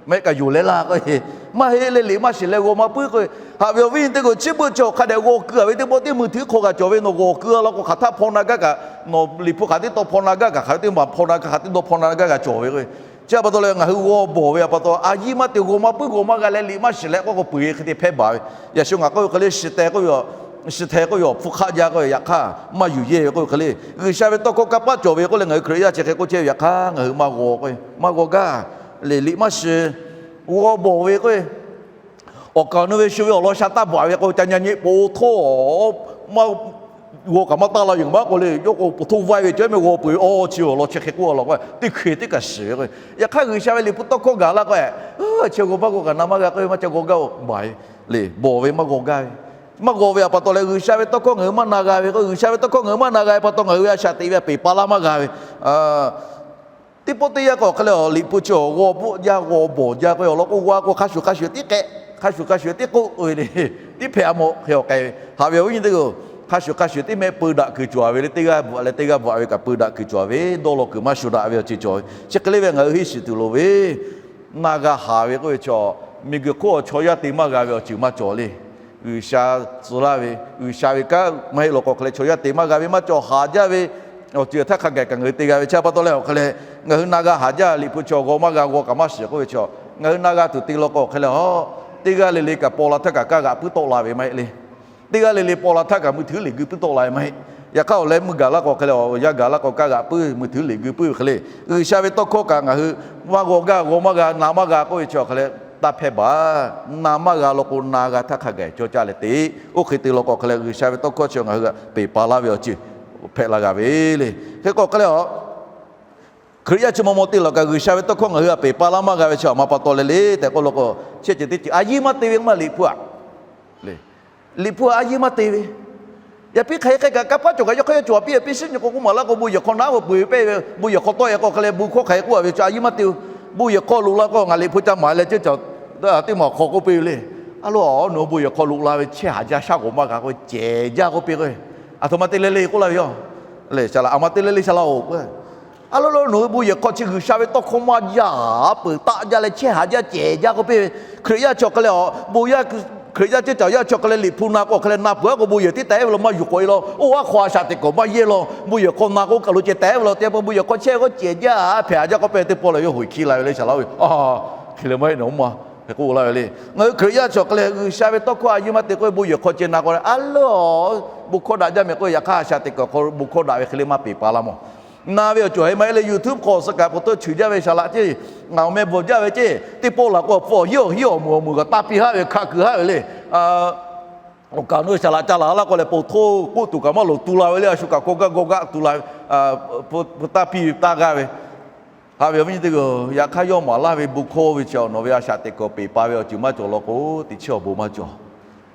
Maˇ heˆ kaꞈ yonˍ leh laˇ k'oˆ ve. Maˇ heˆ leh liꞈ maˇ shiˍ leh g'aw maˇ puiˉ k'oˆ ve. Haꞈ ve awˬ viˉ nyi teˇ hpaˍ-oˬ, chi beuꞈ chi awˬ hk'a dehꞈ g'aw keu a ve teˇ pawˆ teˇ มือถือ hk'aw g'a cawˬ ve, nawˬ g'aw keu a law k'o, hk'aˬ htaˇ hpaw na gaˇ kaꞈ, nawˬ liꞈ hpu hk'aˬ teˇ taw hpaw na gaˇ kaꞈ, hk'aˬ ve teˇ maˬ hpaw na gaˇ, hk'aˬ teˇ dawˇ hpaw na gaˇ g'a cawˬ ve k'o, chi a pa taw leh ngaˬ hui g'aw bawˬ ve a pa taw, a yiˇ maˇ te, g'aw maˇ puiˉ, g'aw maˇ g'a leh liꞈ maˇ shiˍ leh k'oˆ k'o, peuˬ hk'e te hpehˇ baˬ ve. Yaꞈ shu ngaˬ k'oˆ ve hk'e le, shiˍ tehˬ k'oˆ ve, shiˍ tehˬ k'oˆ ve awˬ hpfuhˇ hk'aˆ jaˇ k'oˆ ve, yaꞈ hk'aˇ maˇ yuˬ yehˇ ve k'oˆ ve hk'e le. G'uiˬsha ve tawˇ hkawˇ kanˇ paˆ cawˬ ve k'oˆ leh ngaˬ hui Hkriꞈ yaˇ chi hk'e k'oˆ chehˇ ve, yaꞈ hk'aˇ ngaˬ hui maˇ g'aw k'oˆ ve, maˇ g'aw gaˇ. Liꞈ, liꞈ maˇ shiˍ, g'aw bawˬ ve k'oˆ ve, awˬ kaˍ awˬ nu ve shu ve awˬ lawn sha taˇ baˬ ve k'o, ca nyi nyi po htoˇ, maˇ g'aw kaꞈ maˇ taˇ la yoˬ maˇ k'oˆ le. Yawˇ k'o po htoˇ vaiˇ ve cawˬ meh g'aw peuˬ ve, a chi awˬ lawn chi hk'e k'oˆ a law k'o, teˇ hkui teˇ kaꞈ shiˍ ve k'o, yaꞈ hk'aˇ G'uiˬsha ve liꞈ hpu tawˇ hkawˇ gaˬ la k'o, chi g'aw maˇ g'aw kaꞈ na maˇ g'a k'oˆ ve, maˇ ca g'aw gaˇ-oˬ, baˬ le. Bawˬ ve maˇ g'aw gaˇ ve. Maˇ g'aw ve a pa taw leh G'uiˬsha ve tawˇ hkawˇ ngaˬ hui maˇ na g'a ve k'o, G'uiˬsha ve tawˇ hkawˇ ngaˬ hui maˇ na g'a ve pa taw ngaˬ hui ve a shaꞈ teꞈ ve a peˬ pa laˇ maˇ g'a ve. Teˇ pawˆ teˇ yanˇ k'o hk'e leh, liꞈ hpu chi awˬ g'aw bvuhˆ jaˇ, g'aw bawˬ jaˇ k'oˆ ve awˬ lawn k'o, g'aw k'o hk'a shuˍ hk'a shuˍ tiˉ k'ehꞈ, hk'a shuˍ hk'a shuˍ tiˉ k'oˆ ve le, tiˉ hpehꞈ a mawˬ hk'e awˬ k'ai ve. Haꞈ ve awˬ viˉ nyi teˇ hpaˍ-oˬ, hk'a shuˍ hk'a shuˍ tiˉ mehˆ peu daꞈ kuiˬ cawˬ ve le, teˇ g'aˇ bvuhꞈ leh teˇ g'aˇ bvuhꞈ ve kaꞈ peu daꞈ kuiˬ cawˬ ve, dawˇ law kuiˬ maˇ shu daꞈ ve awˬ ceuˬ cawˬ ve. Chi hk'e le ve ngaˬ hui henˇ shiˍ tuˬ loˍ ve, na g'a haˍ ve k'oˆ ve chaw, miˬguiˬ hk'oˆ awˬ chaw yaˇ te maˇ g'a ve awˬ ceuˬ maˇ cawˬ le. G'uiˬsha tcuh laˇ ve, G'uiˬsha ve kanˉ maˇ heˆ law k'o hk'e leh chaw yaˇ te maˇ g'a ve maˇ cawˬ, haˍ jaˇ ve awˬ ceuˬ htaˇ hk'a gaˬ kaꞈ ngaˬ hui te g'a ve. Chi pa taw leh awˬ hk'e leh, ngaˬ hui na g'a haˍ jaˇ, liꞈ hpu chi awˬ g'aw maˇ g'a, g'aw kaꞈ maˇ shiˍ k'oˆ ve chaw, ngaˬ hui na g'a tuˬ te law k'o hk'e leh, a, teˇ g'aˇ le le kaꞈ paw la htaˇ kaꞈ kaˇ g'aꞈ puiˉ tawˆ la ve maˇ heˆ le. Teˇ g'aˇ le le paw la htaˇ kaꞈ มือถือ liꞈ gui puiˉ tawˆ la ve maˇ heˆ. Yaꞈ hk'aˇ awˬ leh meuˇ gaˬ laˇ k'o hk'e leh, awˬ yanˇ gaˬ laˇ k'o kaˇ g'aꞈ puiˉ, มือถือ liꞈ gui puiˉ ve hk'e le. G'uiˬsha ve tawˇ hkawˇ kaꞈ ngaˬ hui maˇ g'aw gaˇ, g'aw maˇ g'a, na maˇ g'a k'oˆ ve chi awˬ hk'e leh, taˇ hpehˇ baˬ. Na maˇ g'a law k'o na g'a htaˇ hk'a gaˬ cawˇ caˇ leh te. Oˇ hk'e te law k'o hk'e leh G'uiˬsha ve tawˇ hkawˇ chi ngaˬ hui htaꞈ peˬ pa laˇ ve awˬ ceuˬ hpehꞈ la g'a ve le. Hk'e k'o hk'e leh, a, Hkriꞈ yaˇ chi maw maw te laˬ kaꞈ G'uiˬsha ve tawˇ hkawˇ ngaˬ hui htaꞈ peˬ pa laˇ maˇ g'a ve chi a ma pa taw leh le tehꞈ k'oˆ law k'o, chi ceuˬ teˇ ceuˬ a yiˇ maˇ te ve maˇ liꞈ hpu aꞈ. Liꞈ hpu a yiˇ maˇ te ve. Yaꞈ piˇ hk'aˬ hk'e kaꞈ kanˇ paˆ cawˬ kaꞈ yawˇ hk'aˇ yawˇ cawˬ a piˇ a piˇ shiˉ nyi k'o k'oˆ maˍ laˇ k'o, bon yehˬ hk'aw naˉ k'o peu eˬ pehˇ ve, bon yehˬ hk'aw tawˆ e k'o hk'e leh bon hkawˇ hk'aˬ hk'e k'oˆ a ve chi a yiˇ maˇ te. Bon yehˬ hk'aw loꞈ la k'o ngaˬ liꞈ hpu ca maˍ leh ceˇ caˬ teˇ maˬ hk'aw k'oˆ piˇ ve le. A lo, nawˬ hui bon yehˬ hk'aw loꞈ la ve chehˇ haˍ jaˇ shaˉ k'awꞈ maˇ g'a k'oˆ ve cehˬ jaˇ k'oˆ piˇ k'o, aˬ htoꞈ ma te le le k'oˆ laˇ ve yoˬ. Lehˬ, shaˍ laꞈ, aˬ ma te le le shaˍ laꞈ-oˬ k'o, a lo lo, nawˬ hui bon yehˬ hk'aw chi G'uiˬsha ve tawˇ hkawˇ maˇ yaˇ peuˬ taˆ jaˇ leh chehˇ haˍ jaˇ cehˬ jaˇ k'oˆ piˇ ve. Hkriꞈ yaˇ chi awˬ hk'e leh, bon yaˇ, Hkriꞈ yaˇ ceˇ caˬ yaˇ chi awˬ hk'e leh liꞈ hpu na k'o hk'e leh na peuˬ a k'o bon yehˬ tiˉ tehꞈ ve law maˇ yuˬ k'awꞈ e law. Oˇ aˉ hk'aw a shaꞈ teꞈ kuiˬ maˇ yehˇ law. Bon yehˬ hk'aw na k'o kaˬ lo ceh tehꞈ ve law. Te pa bon yehˬ hk'aw chehˇ k'o cehˬ jaˇ hpehꞈ haˍ jaˇ k'oˆ piˇ teˇ pawˆ leh yawˇ hoꞈ hkiˇ la ve le shaˍ laꞈ-oˬ. Hk'e leh maˇ heˆ nawˬ ma hk'e k'oˆ laˇ ve le. Ngaˬ hui Hkriꞈ yaˇ chi awˬ hk'e leh G'uiˬsha ve tawˇ hkawˇ a yiˇ maˇ te k'oˆ ve bon yehˬ hk'aw ceh na k'o, a lo, bon hkawˇ daꞈ jaˇ meh k'oˆ ve, yaꞈ hk'aˇ a shaꞈ teꞈ kuiˬ hk'aw bon hkawˇ daꞈ ve hk'e le maˇ peˬ pa laˇ mawˬ. Na ve awˬ cawˬ heh maˇ heˆ leh YouTube hk'aw suh kaꞈ pa taw cheuˬ jaˇ ve shaˍ laꞈ ceˇ, ngaˬ awˬ meh bvuhˬ jaˇ ve ceˇ, teˇ pawˆ laˬ k'o awˬ hpfuhˇ awˬ hiˉ awˬ hiˉ awˬ moˍ awˬ moˍ kaꞈ taˇ piˇ haˆ ve hkaˆ kuiˬ haˆ ve le. Awˬ kaˍ awˬ nu shaˍ laꞈ ca laˬ laˇ k'o leh, po htoˇ k'oˆ tuˬ kaꞈ maˇ loˍ tu la ve le, a shu kaꞈ kawˇ gaˇ gawˇ gaˇ tu la ve, taˇ piˇ taˇ g'aˇ ve. Haꞈ ve awˬ viˉ nyi teˇ hpaˍ-oˬ, yaꞈ hk'aˇ yawˇ maˍ laˇ ve bon hkawˇ ve chi nawˬ ve a shaꞈ teꞈ kuiˬ peˬ pa ve awˬ ceuˬ maˇ cawˬ law k'o, teꞈ chiˉ awˬ bon maˇ cawˬ.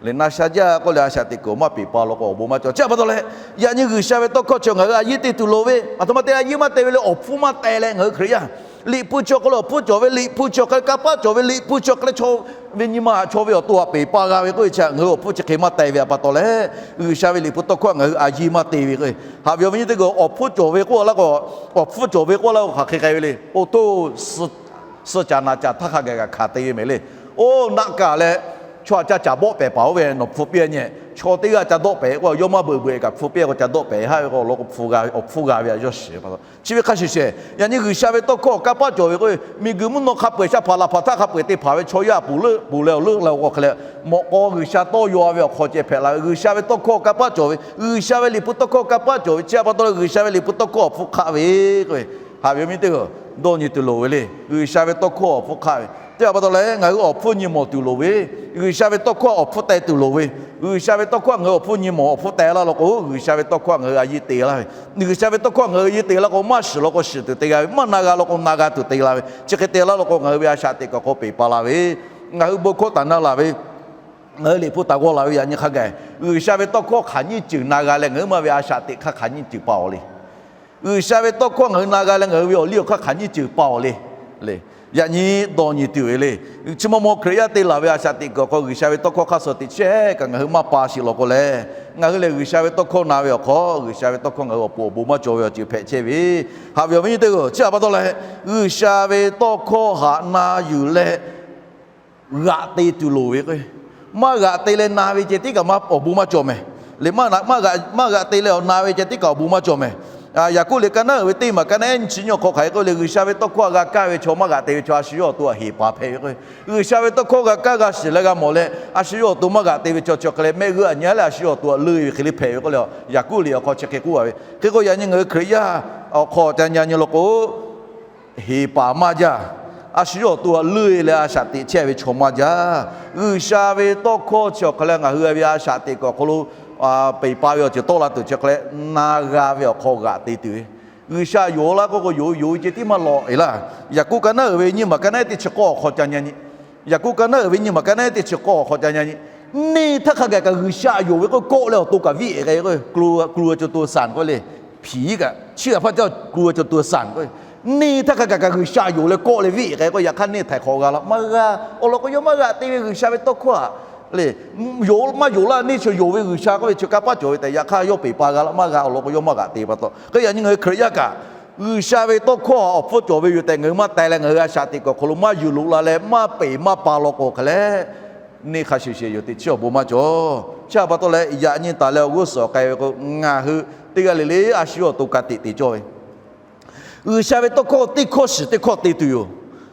Lehˬ na sha jaˇ k'oˆ leh a shaꞈ teꞈ kuiˬ maˇ peˬ pa law k'o awˬ bon maˇ cawˬ. Chi pa taw leh, yaꞈ nyi G'uiˬsha ve tawˇ hkawˇ chi ngaˬ hui a yiˇ te tuˬ loˍ ve, aˬ htoꞈ ma te a yiˇ maˇ te ve le, awˬ hpfuhˇ maˇ teh leh ngaˬ hui Hkriꞈ yaˇ Liꞈ hpu chi awˬ hk'aw lo awˬ hpfuhˇ cawˬ ve, Liꞈ hpu chi awˬ hk'aw lo kanˇ paˆ cawˬ ve, Liꞈ hpu chi awˬ hk'aw lo chaw ve nyi ma htaꞈ chaw ve awˬ to htaꞈ peˬ pa g'a ve k'oˆ ve chi htaꞈ ngaˬ hui awˬ hpfuhˇ chi hk'e maˇ teh ve pa taw leh, G'uiˬsha ve Liꞈ hpu tawˇ hkawˇ htaꞈ ngaˬ hui a yiˇ maˇ te ve k'o, haꞈ ve awˬ viˉ nyi teˇ hpaˍ, awˬ hpfuhˇ cawˬ ve k'oˆ laˇ k'o, awˬ hpfuhˇ cawˬ ve k'oˆ laˇ k'o hk'aˬ hk'e k'ai ve le. Oˇ htoˇ, suh caˍ naˍ caˍ htaˇ hk'a gaˬ kaꞈ hkanˍ te ve mehˍ le. Oˇ naˆ kaˬ leh chaw htaꞈ ca caˍ bawˆ pehˍ paˍ oˇ ve nawˬ hpfuhˇ piˇ nyi. Chaw teˇ g'aˇ ca dawˆ pehˍ k'o, yawˇ maˇ beuꞈ beuꞈ kaꞈ hpfuhˇ piˇ k'o ca dawˆ pehˍ haˆ ve k'o, awˬ lawn k'o hpfuhˇ g'a ve awˬ hpfuhˇ g'a ve a yawˇ shiˍ pa taw. Chi ve hk'a shuˍ shehˍ, yaꞈ nyi G'uiˬsha ve tawˇ hkawˇ kanˇ paˆ cawˬ ve k'o, miˬguiˬ mvuhˇ naw hk'a peu-eˬ shaˉ hpaˍ laˬ hpaˍ htaˇ hk'a peu-eˬ te hpanˍ ve chaw yaˇ ponˬ leuˆ ponˬ leh awˬ leuˆ la k'o hk'e leh, mawꞈ k'aw G'uiˬsha tawˇ yaw ve awˬ hk'aw ceh hpehꞈ la ve. G'uiˬsha ve tawˇ hkawˇ kanˇ paˆ cawˬ ve, G'uiˬsha ve Liꞈ hpu tawˇ hkawˇ kanˇ paˆ cawˬ ve chi htaꞈ pa taw leh G'uiˬsha ve Liꞈ hpu tawˇ hkawˇ awˬ hpfuhˇ hk'aˆ ve k'o, haꞈ ve awˬ viˉ nyi teˇ hpaˍ, dawˇ nyi tuˬ loˍ ve le. G'uiˬsha ve tawˇ hkawˇ awˬ hpfuhˇ hk'aˆ ve teˇ hpaˍ pa taw leh ngaˬ hui awˬ hpfuhˇ nyi mawˬ tuˬ loˍ ve, G'uiˬsha ve tawˇ hkawˇ awˬ hpfuhˇ teh tuˬ loˍ ve. G'uiˬsha ve tawˇ hkawˇ ngaˬ hui awˬ hpfuhˇ nyi mawˬ awˬ hpfuhˇ teh laˇ law k'o, G'uiˬsha ve tawˇ hkawˇ ngaˬ hui a yiˇ te laˇ ve. G'uiˬsha ve tawˇ hkawˇ ngaˬ hui a yiˇ te laˇ k'o, maˇ shiˍ law k'o shiˍ tuˬ te g'a ve, maˇ na g'a law k'o na g'a tuˬ te la ve. Chi hk'e te laˇ law k'o, ngaˬ hui ve a shaꞈ teꞈ kaꞈ hk'aw peˬ pa la ve, ngaˬ hui bon hkawˇ taˍ na laˬ ve, ngaˬ hui Liꞈ hpu taˍ g'aw laˬ ve yaꞈ nyi hk'a gaˬ, G'uiˬsha ve tawˇ hkawˇ hk'aˬ nyiˇ ceuˬ na g'a leh ngaˬ hui ma ve a shaꞈ teꞈ hk'aˇ hk'aˬ nyiˇ ceuˬ pa awˬ le. G'uiˬsha ve tawˇ hkawˇ ngaˬ hui na g'a leh ngaˬ hui ve awˬ liˇ awˬ hk'aˇ hk'aˬ nyiˇ ceuˬ pa awˬ le. Yaꞈ nyi dawˇ nyi tuˬ ve le. Chi ma maw Hkriꞈ yaˇ te laˬ ve a shaꞈ teꞈ kaꞈ hk'aw G'uiˬsha ve tawˇ hkawˇ hk'aˇ suh teꞈ chehˇ kaꞈ ngaˬ hui maˇ pa shiˍ law k'o leh, ngaˬ hui lehˬ G'uiˬsha ve tawˇ hkawˇ na ve awˬ hk'aw, G'uiˬsha ve tawˇ hkawˇ ngaˬ hui awˬ pon awˬ bon maˇ cawˬ ve awˬ ceuˬ hpehꞈ chehˇ ve. Haꞈ ve awˬ viˉ nyi teˇ hpaˍ, chi htaꞈ pa taw leh, G'uiˬsha ve tawˇ hkawˇ htaꞈ na yuˬ leh g'aꞈ te tuˬ loˍ ve k'o, maˇ g'aꞈ te leh na ve ceh tiˉ kaꞈ awˬ bon maˇ cawˬ mehˍ. Lehˬ maˇ g'aꞈ te leh awˬ na ve ceh tiˉ kaꞈ awˬ bon maˇ cawˬ mehˍ. Yaˍkoˆ liꞈ ka naˉ uiˍ ve teˇ maˬ ka naˉ ehˉ nyi chi nyi awˬ hk'aw hk'aˬ hk'e k'oˆ le, G'uiˬsha ve tawˇ hkawˇ htaꞈ g'a kaˇ ve chaw maˇ g'aꞈ te ve chaw a shu yawˇ awˬ to htaꞈ heˍ paˍ hpehꞈ ve k'o, G'uiˬsha ve tawˇ hkawˇ g'a kaˇ g'a shiˍ leh g'a mawˬ leh a shu yawˇ awˬ to maˇ g'aꞈ te ve chaw chi hk'e leh mehˆ g'uˇ aꞈ nyi leh a shu yawˇ awˬ to htaꞈ leuˆ ve hk'e le hpehꞈ ve k'oˆ le. Yaˍkoˆ liꞈ awˬ hk'aw chi hk'e k'oˆ a ve. Hk'e k'o yaꞈ nyi ngaˬ hui Hkriꞈ yaˇ awˬ hk'aw ca nyi nyi law k'o, heˍ paˍ maˇ jaˇ. A shu yawˇ awˬ to htaꞈ leuˆ leh a shaꞈ teꞈ chehˇ ve chaw maˇ jaˇ. G'uiˬsha ve tawˇ hkawˇ chi awˬ hk'aw leh ngaˬ hui ve a shaꞈ teꞈ kaꞈ awˬ hk'aw lo peˬ pa ve awˬ ceuˬ tawˆ la tuˬ chi hk'aw leh na g'a ve awˬ hk'aw g'aꞈ te tuˬ ve. G'uiˬsha yonˍ laˇ k'oˆ k'o, yonˍ ve yonˍ ve ceh tiˉ maˇ lawꞈ e laˇ. Yaˍkoˆ ka naˉ uiˍ ve nyiˇ maˬ ka naˉ ehˉ teˇ chi k'awˇ awˬ hk'aw ca nyi nyi. Yaˍkoˆ ka naˉ uiˍ ve nyiˇ maˬ ka naˉ ehˉ teˇ chi k'awˇ awˬ hk'aw ca nyi nyi. Neˇ htaˇ hk'a gaˬ kaꞈ G'uiˬsha yonˍ ve k'oˆ kawˆ leh awˬ to kaꞈ viˆ e k'ai k'o, กลัวจนตัวสั่น k'oˆ le. ผี kaꞈ chi htaꞈ hpaˇ caˇ กลัวจนตัวสั่น k'o, neˇ htaˇ hk'a gaˬ kaꞈ G'uiˬsha yonˍ leh kawˆ leh viˆ e k'ai k'o, yaꞈ hk'aˇ neˇ htaiˍ hk'awꞈ g'a laˇ maˇ g'a. Awˬ lawn k'o yawˇ maˇ g'aꞈ te ve G'uiˬsha ve tawˇ hkawˇ htaꞈ le. Yonˍ maˇ yonˍ laˇ, neˇ chi yonˍ ve G'uiˬsha k'oˆ ve chi kanˇ paˆ cawˬ ve tehꞈ yaꞈ hk'aˇ yawˇ peˬ pa g'a laˇ maˇ g'a. Awˬ lawn k'o yawˇ maˇ g'aꞈ te pa taw. Hk'e yaꞈ nyi ngaˬ hui Hkriꞈ yaˇ kaꞈ G'uiˬsha ve tawˇ hkawˇ htaꞈ awˬ hpfuhˇ cawˬ ve yoˬ tehꞈ ngaˬ hui maˇ teh leh ngaˬ hui a shaꞈ teꞈ kaꞈ awˬ hk'aw lo maˇ yuˬ loꞈ la leh maˇ peˬ maˇ pa law k'o hk'e leh, neˇ hk'a shuˍ shehˍ yoˬ teꞈ chiˇ awˬ bon maˇ cawˬ. Chi htaꞈ pa taw leh yaꞈ nyi taˍ leh awˬ g'uˇ suhˍ awˬ k'ai ve k'o, ngaˬ hui teˇ g'aˇ le le a shu yawˇ awˬ to ka tiꞈ te cawˇ ve G'uiˬsha ve tawˇ hkawˇ teˇ hkawˇ shiˍ teˇ hkawˇ te tuˬ yoˬ.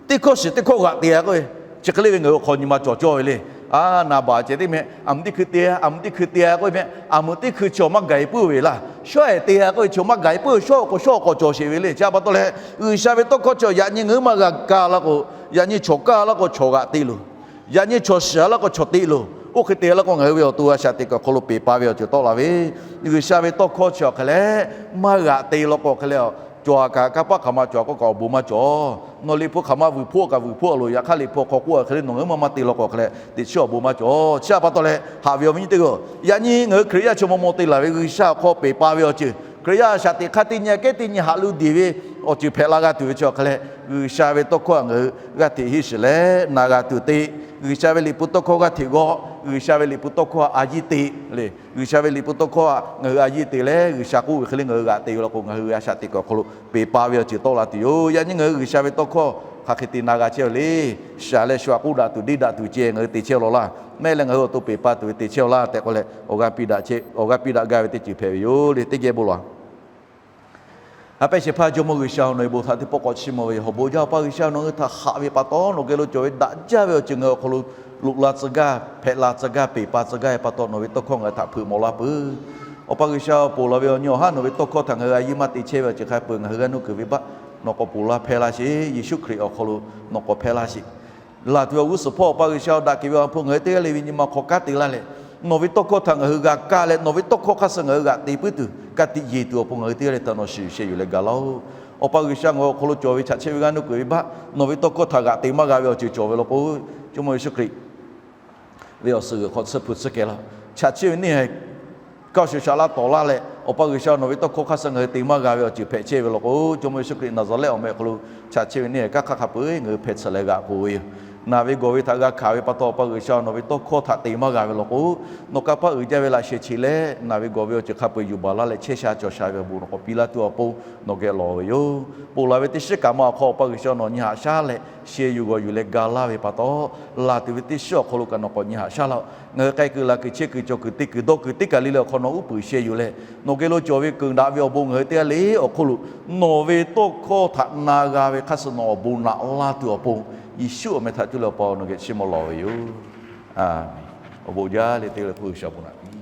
Teˇ hkawˇ shiˍ teˇ hkawˇ g'aꞈ te a k'oˆ ve, chi hk'e le ve ngaˬ hui awˬ hk'aw nyi ma cawˬ cawˇ ve le. A, naˍ baˬ ceh teˇ meh aˬ muˍ teˇ hkui te, aˬ muˍ teˇ hkui te a k'oˆ ve meh, aˬ muˍ teˇ hkui chi awˬ maˇ gaˬ e puiˉ ve laˇ. Shawˉ ehˍ te a k'oˆ ve chi awˬ maˇ gaˬ e puiˉ ve, shawˉ awˬ k'o shawˉ awˬ k'o cawˬ sheˍ ve le. Chi htaꞈ pa taw leh G'uiˬsha ve tawˇ hkawˇ chi yaꞈ nyi ngaˬ hui maˇ g'a kaˇ laˇ k'o, yaꞈ nyi chaw kaˇ laˇ k'o chaw g'aꞈ te loˬ. Yaꞈ nyi chaw shiˍ a laˇ k'o chaw te loˬ. Oˇ hk'e te laˇ k'o ngaˬ hui ve awˬ to a shaꞈ teꞈ kaꞈ awˬ hk'aw lo peˬ pa ve awˬ ceuˬ tawˆ la ve, G'uiˬsha ve tawˇ hkawˇ chi awˬ hk'e leh maˇ g'aꞈ te law k'o hk'e leh, cawˬ a kaꞈ kanˇ paˆ hk'aˬ ma cawˬ a k'oˆ kaꞈ awˬ bon maˇ cawˬ. Nawˬ liꞈ hpu hk'aˬ ma vuiˬ hpoˆ kaꞈ vuiˬ hpoˆ a loˬ, yaꞈ hk'aˇ liꞈ hpu awˬ hk'aw k'oˆ a hk'e le nawˬ ngaˬ hui maˇ maˇ te law k'o hk'e leh teꞈ chiˇ awˬ bon maˇ cawˬ. Chi htaꞈ pa taw leh haꞈ ve awˬ viˉ nyi teˇ hpaˍ, yaꞈ nyi ngaˬ hui Hkriꞈ yaˇ chi maw maw te laˬ ve G'uiˬsha awˬ hk'aw peˬ pa ve awˬ ceuˬ, Hkriꞈ yaˇ a shaꞈ teꞈ hk'aˇ teˇ nyi a kehˉ teˇ nyi haꞈ lu deˬ ve awˬ ceuˬ hpehꞈ la g'a tuˬ ve chi awˬ hk'e leh, G'uiˬsha ve tawˇ hkawˇ htaꞈ ngaˬ hui g'aˇ hteꞈ hiˆ shiˍ leh na g'a tuˬ te, G'uiˬsha ve liꞈ hpu tawˇ hkawˇ g'aˇ hteꞈ g'aw, G'uiˬsha ve liꞈ hpu tawˇ hkawˇ htaꞈ a yiˇ te le. G'uiˬsha ve liꞈ hpu tawˇ hkawˇ htaꞈ ngaˬ hui a yiˇ te leh G'uiˬsha k'oˆ ve hk'e le ngaˬ hui g'aꞈ te ve law k'o ngaˬ hui ve a shaꞈ teꞈ kaꞈ awˬ hk'aw lo peˬ pa ve awˬ ceuˬ tawˆ la tuˬ yoˬ. Yaꞈ nyi ngaˬ hui G'uiˬsha ve tawˇ hkawˇ hk'aˬ hk'e te na g'a chehˇ ve le. Shaˍ leh shu aꞈ k'oˆ daꞈ tuˬ deˇ daꞈ tuˬ ceh ngaˬ hui te chehˇ law laˇ. Mehˆ leh ngaˬ hui awˬ to peˬ pa tuˬ ve te chehˇ law laˇ tehꞈ k'oˆ leh, awˬ g'aˇ piˇ daꞈ gaˇ ve teˇ ceuˬ hpehꞈ ve yoˬ le. Teˇ geh bon lawˬ. A pehˉ shehˍ hpaˇ Jawˇmawˇ G'uiˬsha, nawˬ ve bon htaꞈ teˇ pawˆ k'awꞈ chiˇ mvuh ve yoˬ. Awˬ bon jaˇ Awˬ pa G'uiˬsha, nawˬ hui htaꞈ haꞈ ve pa taw nawˬ geh lo cawˬ ve daꞈ jaˇ ve awˬ ceuˬ ngaˬ hui awˬ hk'aw lo loꞈ la tcuh gaˇ, hpehꞈ la tcuh gaˇ, peˬ pa tcuh gaˇ ve pa taw nawˬ ve tawˇ hkawˇ ngaˬ hui htaꞈ hpeuꞈ mawˬ laˇ peuˬ. Awˬ pa G'uiˬsha, ponˬ laˬ ve awˬ nyi awˬ haˉ nawˬ ve tawˇ hkawˇ htaꞈ ngaˬ hui a yiˇ maˇ te chehˇ ve awˬ ceuˬ hk'a peuˬ ngaˬ hui g'aˇ nuˇ kuiˬ venˇbaˆ nawˬ k'awꞈ ponˬ laˇ hpehˇ laˇ sheˍ. Yeˍsuˆ Hkriꞈ awˬ hk'aw lo nawˬ k'awꞈ hpehˇ laˇ sheˍ. Laˬ tuˬ ve awˬ g'uˇ suhˍ hpawˇ Awˬ pa G'uiˬsha, daꞈ kehˬ ve awˬ ha hpu ngaˬ hui teˇ g'aˇ le ve nyi ma hk'aw kanˉ te laˇ leh, nawˬ ve tawˇ hkawˇ htaꞈ ngaˬ hui g'a kaˇ leh nawˬ ve tawˇ hkawˇ hk'aˇ suh ngaˬ hui g'aꞈ te puiˉ tuˬ ka tiꞈ yeˬ tuˬ awˬ pon ngaˬ hui teˇ g'aˇ le htaꞈ nawˬ shiˍ yuˬ sheh yuˬ leh gaˬ laˇ-oˆ. Awˬ pa G'uiˬsha, ngaˬ hui awˬ hk'aw lo cawˬ ve chaꞈ chehˇ ve g'aˇ nuˇ kuiˬ venˇbaˆ nawˬ ve tawˇ hkawˇ htaꞈ g'aꞈ te maˇ g'a ve awˬ ceuˬ cawˬ ve law k'o, Jawˇmawˇ Yeˍsuˆ Hkriꞈ ve awˬ suhˍ g'uiˬ hk'aw tsuhˇ hpu tsuhˇ kehˬ laˇ. Chaꞈ chehˇ ve neˇ haiˬ kaˇ shuˍ shaꞈ laˇ tawˍ laˇ leh, Awˬ pa G'uiˬsha, nawˬ ve tawˇ hkawˇ hk'aˇ suh ngaˬ hui te maˇ g'a ve awˬ ceuˬ hpehꞈ chehˇ ve law k'o, Jawˇmawˇ Yeˍsuˆ Hkriꞈ Naˍzaˍrehˆ awˬ meh awˬ hk'aw lo chaꞈ chehˇ ve neˇ haiˬ kanˉ hk'aˇ hk'a peu-eˬ ngaˬ hui hpehꞈ tsuhꞈ leh g'aꞈ k'oˆ ve yoˬ. Naˬ ve gawˬ ve htaꞈ g'a hkanˍ ve pa taw, Awˬ pa G'uiˬsha, nawˬ ve tawˇ hkawˇ htaꞈ te maˇ g'a ve law k'o, nawˬ kanˇ paˆ uiˍ jaˇ ve laꞈ sheh chi leh naˬ ve gawˬ ve awˬ ceuˬ hk'a peu-eˬ yuˬ baˬ laˇ leh chehˇ sha cawˬ sha ve awˬ bon nawˬ k'awꞈ piˇ laˇ tuˬ awˬ pon nawˬ geh lawˬ ve yoˬ. Ponˬ laˬ ve teˇ shiˉ kaꞈ ma awˬ hk'aw, Awˬ pa G'uiˬsha, nawˬ nyi haꞈ shaˉ leh sheh yuˬ g'awˬ yuˬ leh ga laˇ ve pa taw, laˬ tuˬ ve teˇ shiˉ awˬ hk'aw lo kaꞈ nawˬ k'awꞈ nyi haꞈ shaˉ laˇ-oˆ. Ngaˬ hui k'ai kuiˬ laˬ kuiˬ chehˇ kuiˬ cawˬ kuiˬ te kuiˬ dawˇ kuiˬ teˇ kaˬ le le awˬ hk'aw nawˬ uˉ peunˍ sheh yuˬ leh, nawˬ geh lo cawˬ ve keunˍ daꞈ ve awˬ bon ngaˬ hui teˇ g'aˇ le awˬ hk'oˆ lo nawˬ ve tawˇ hkawˇ htaꞈ na g'a ve hk'aˇ suh nawˬ awˬ bon naꞈ laˇ tuˬ awˬ pon, Yeˍsuˆ awˬ meh htaꞈ cuˇ leh Awˬ pa nawˬ geh chiˇ mvuh lawˬ ve yoˬ. Awˬ bon jaˇ le teˇ g'aˇ le hk'oˆ G'uiˬsha awˬ bon naꞈ piˇ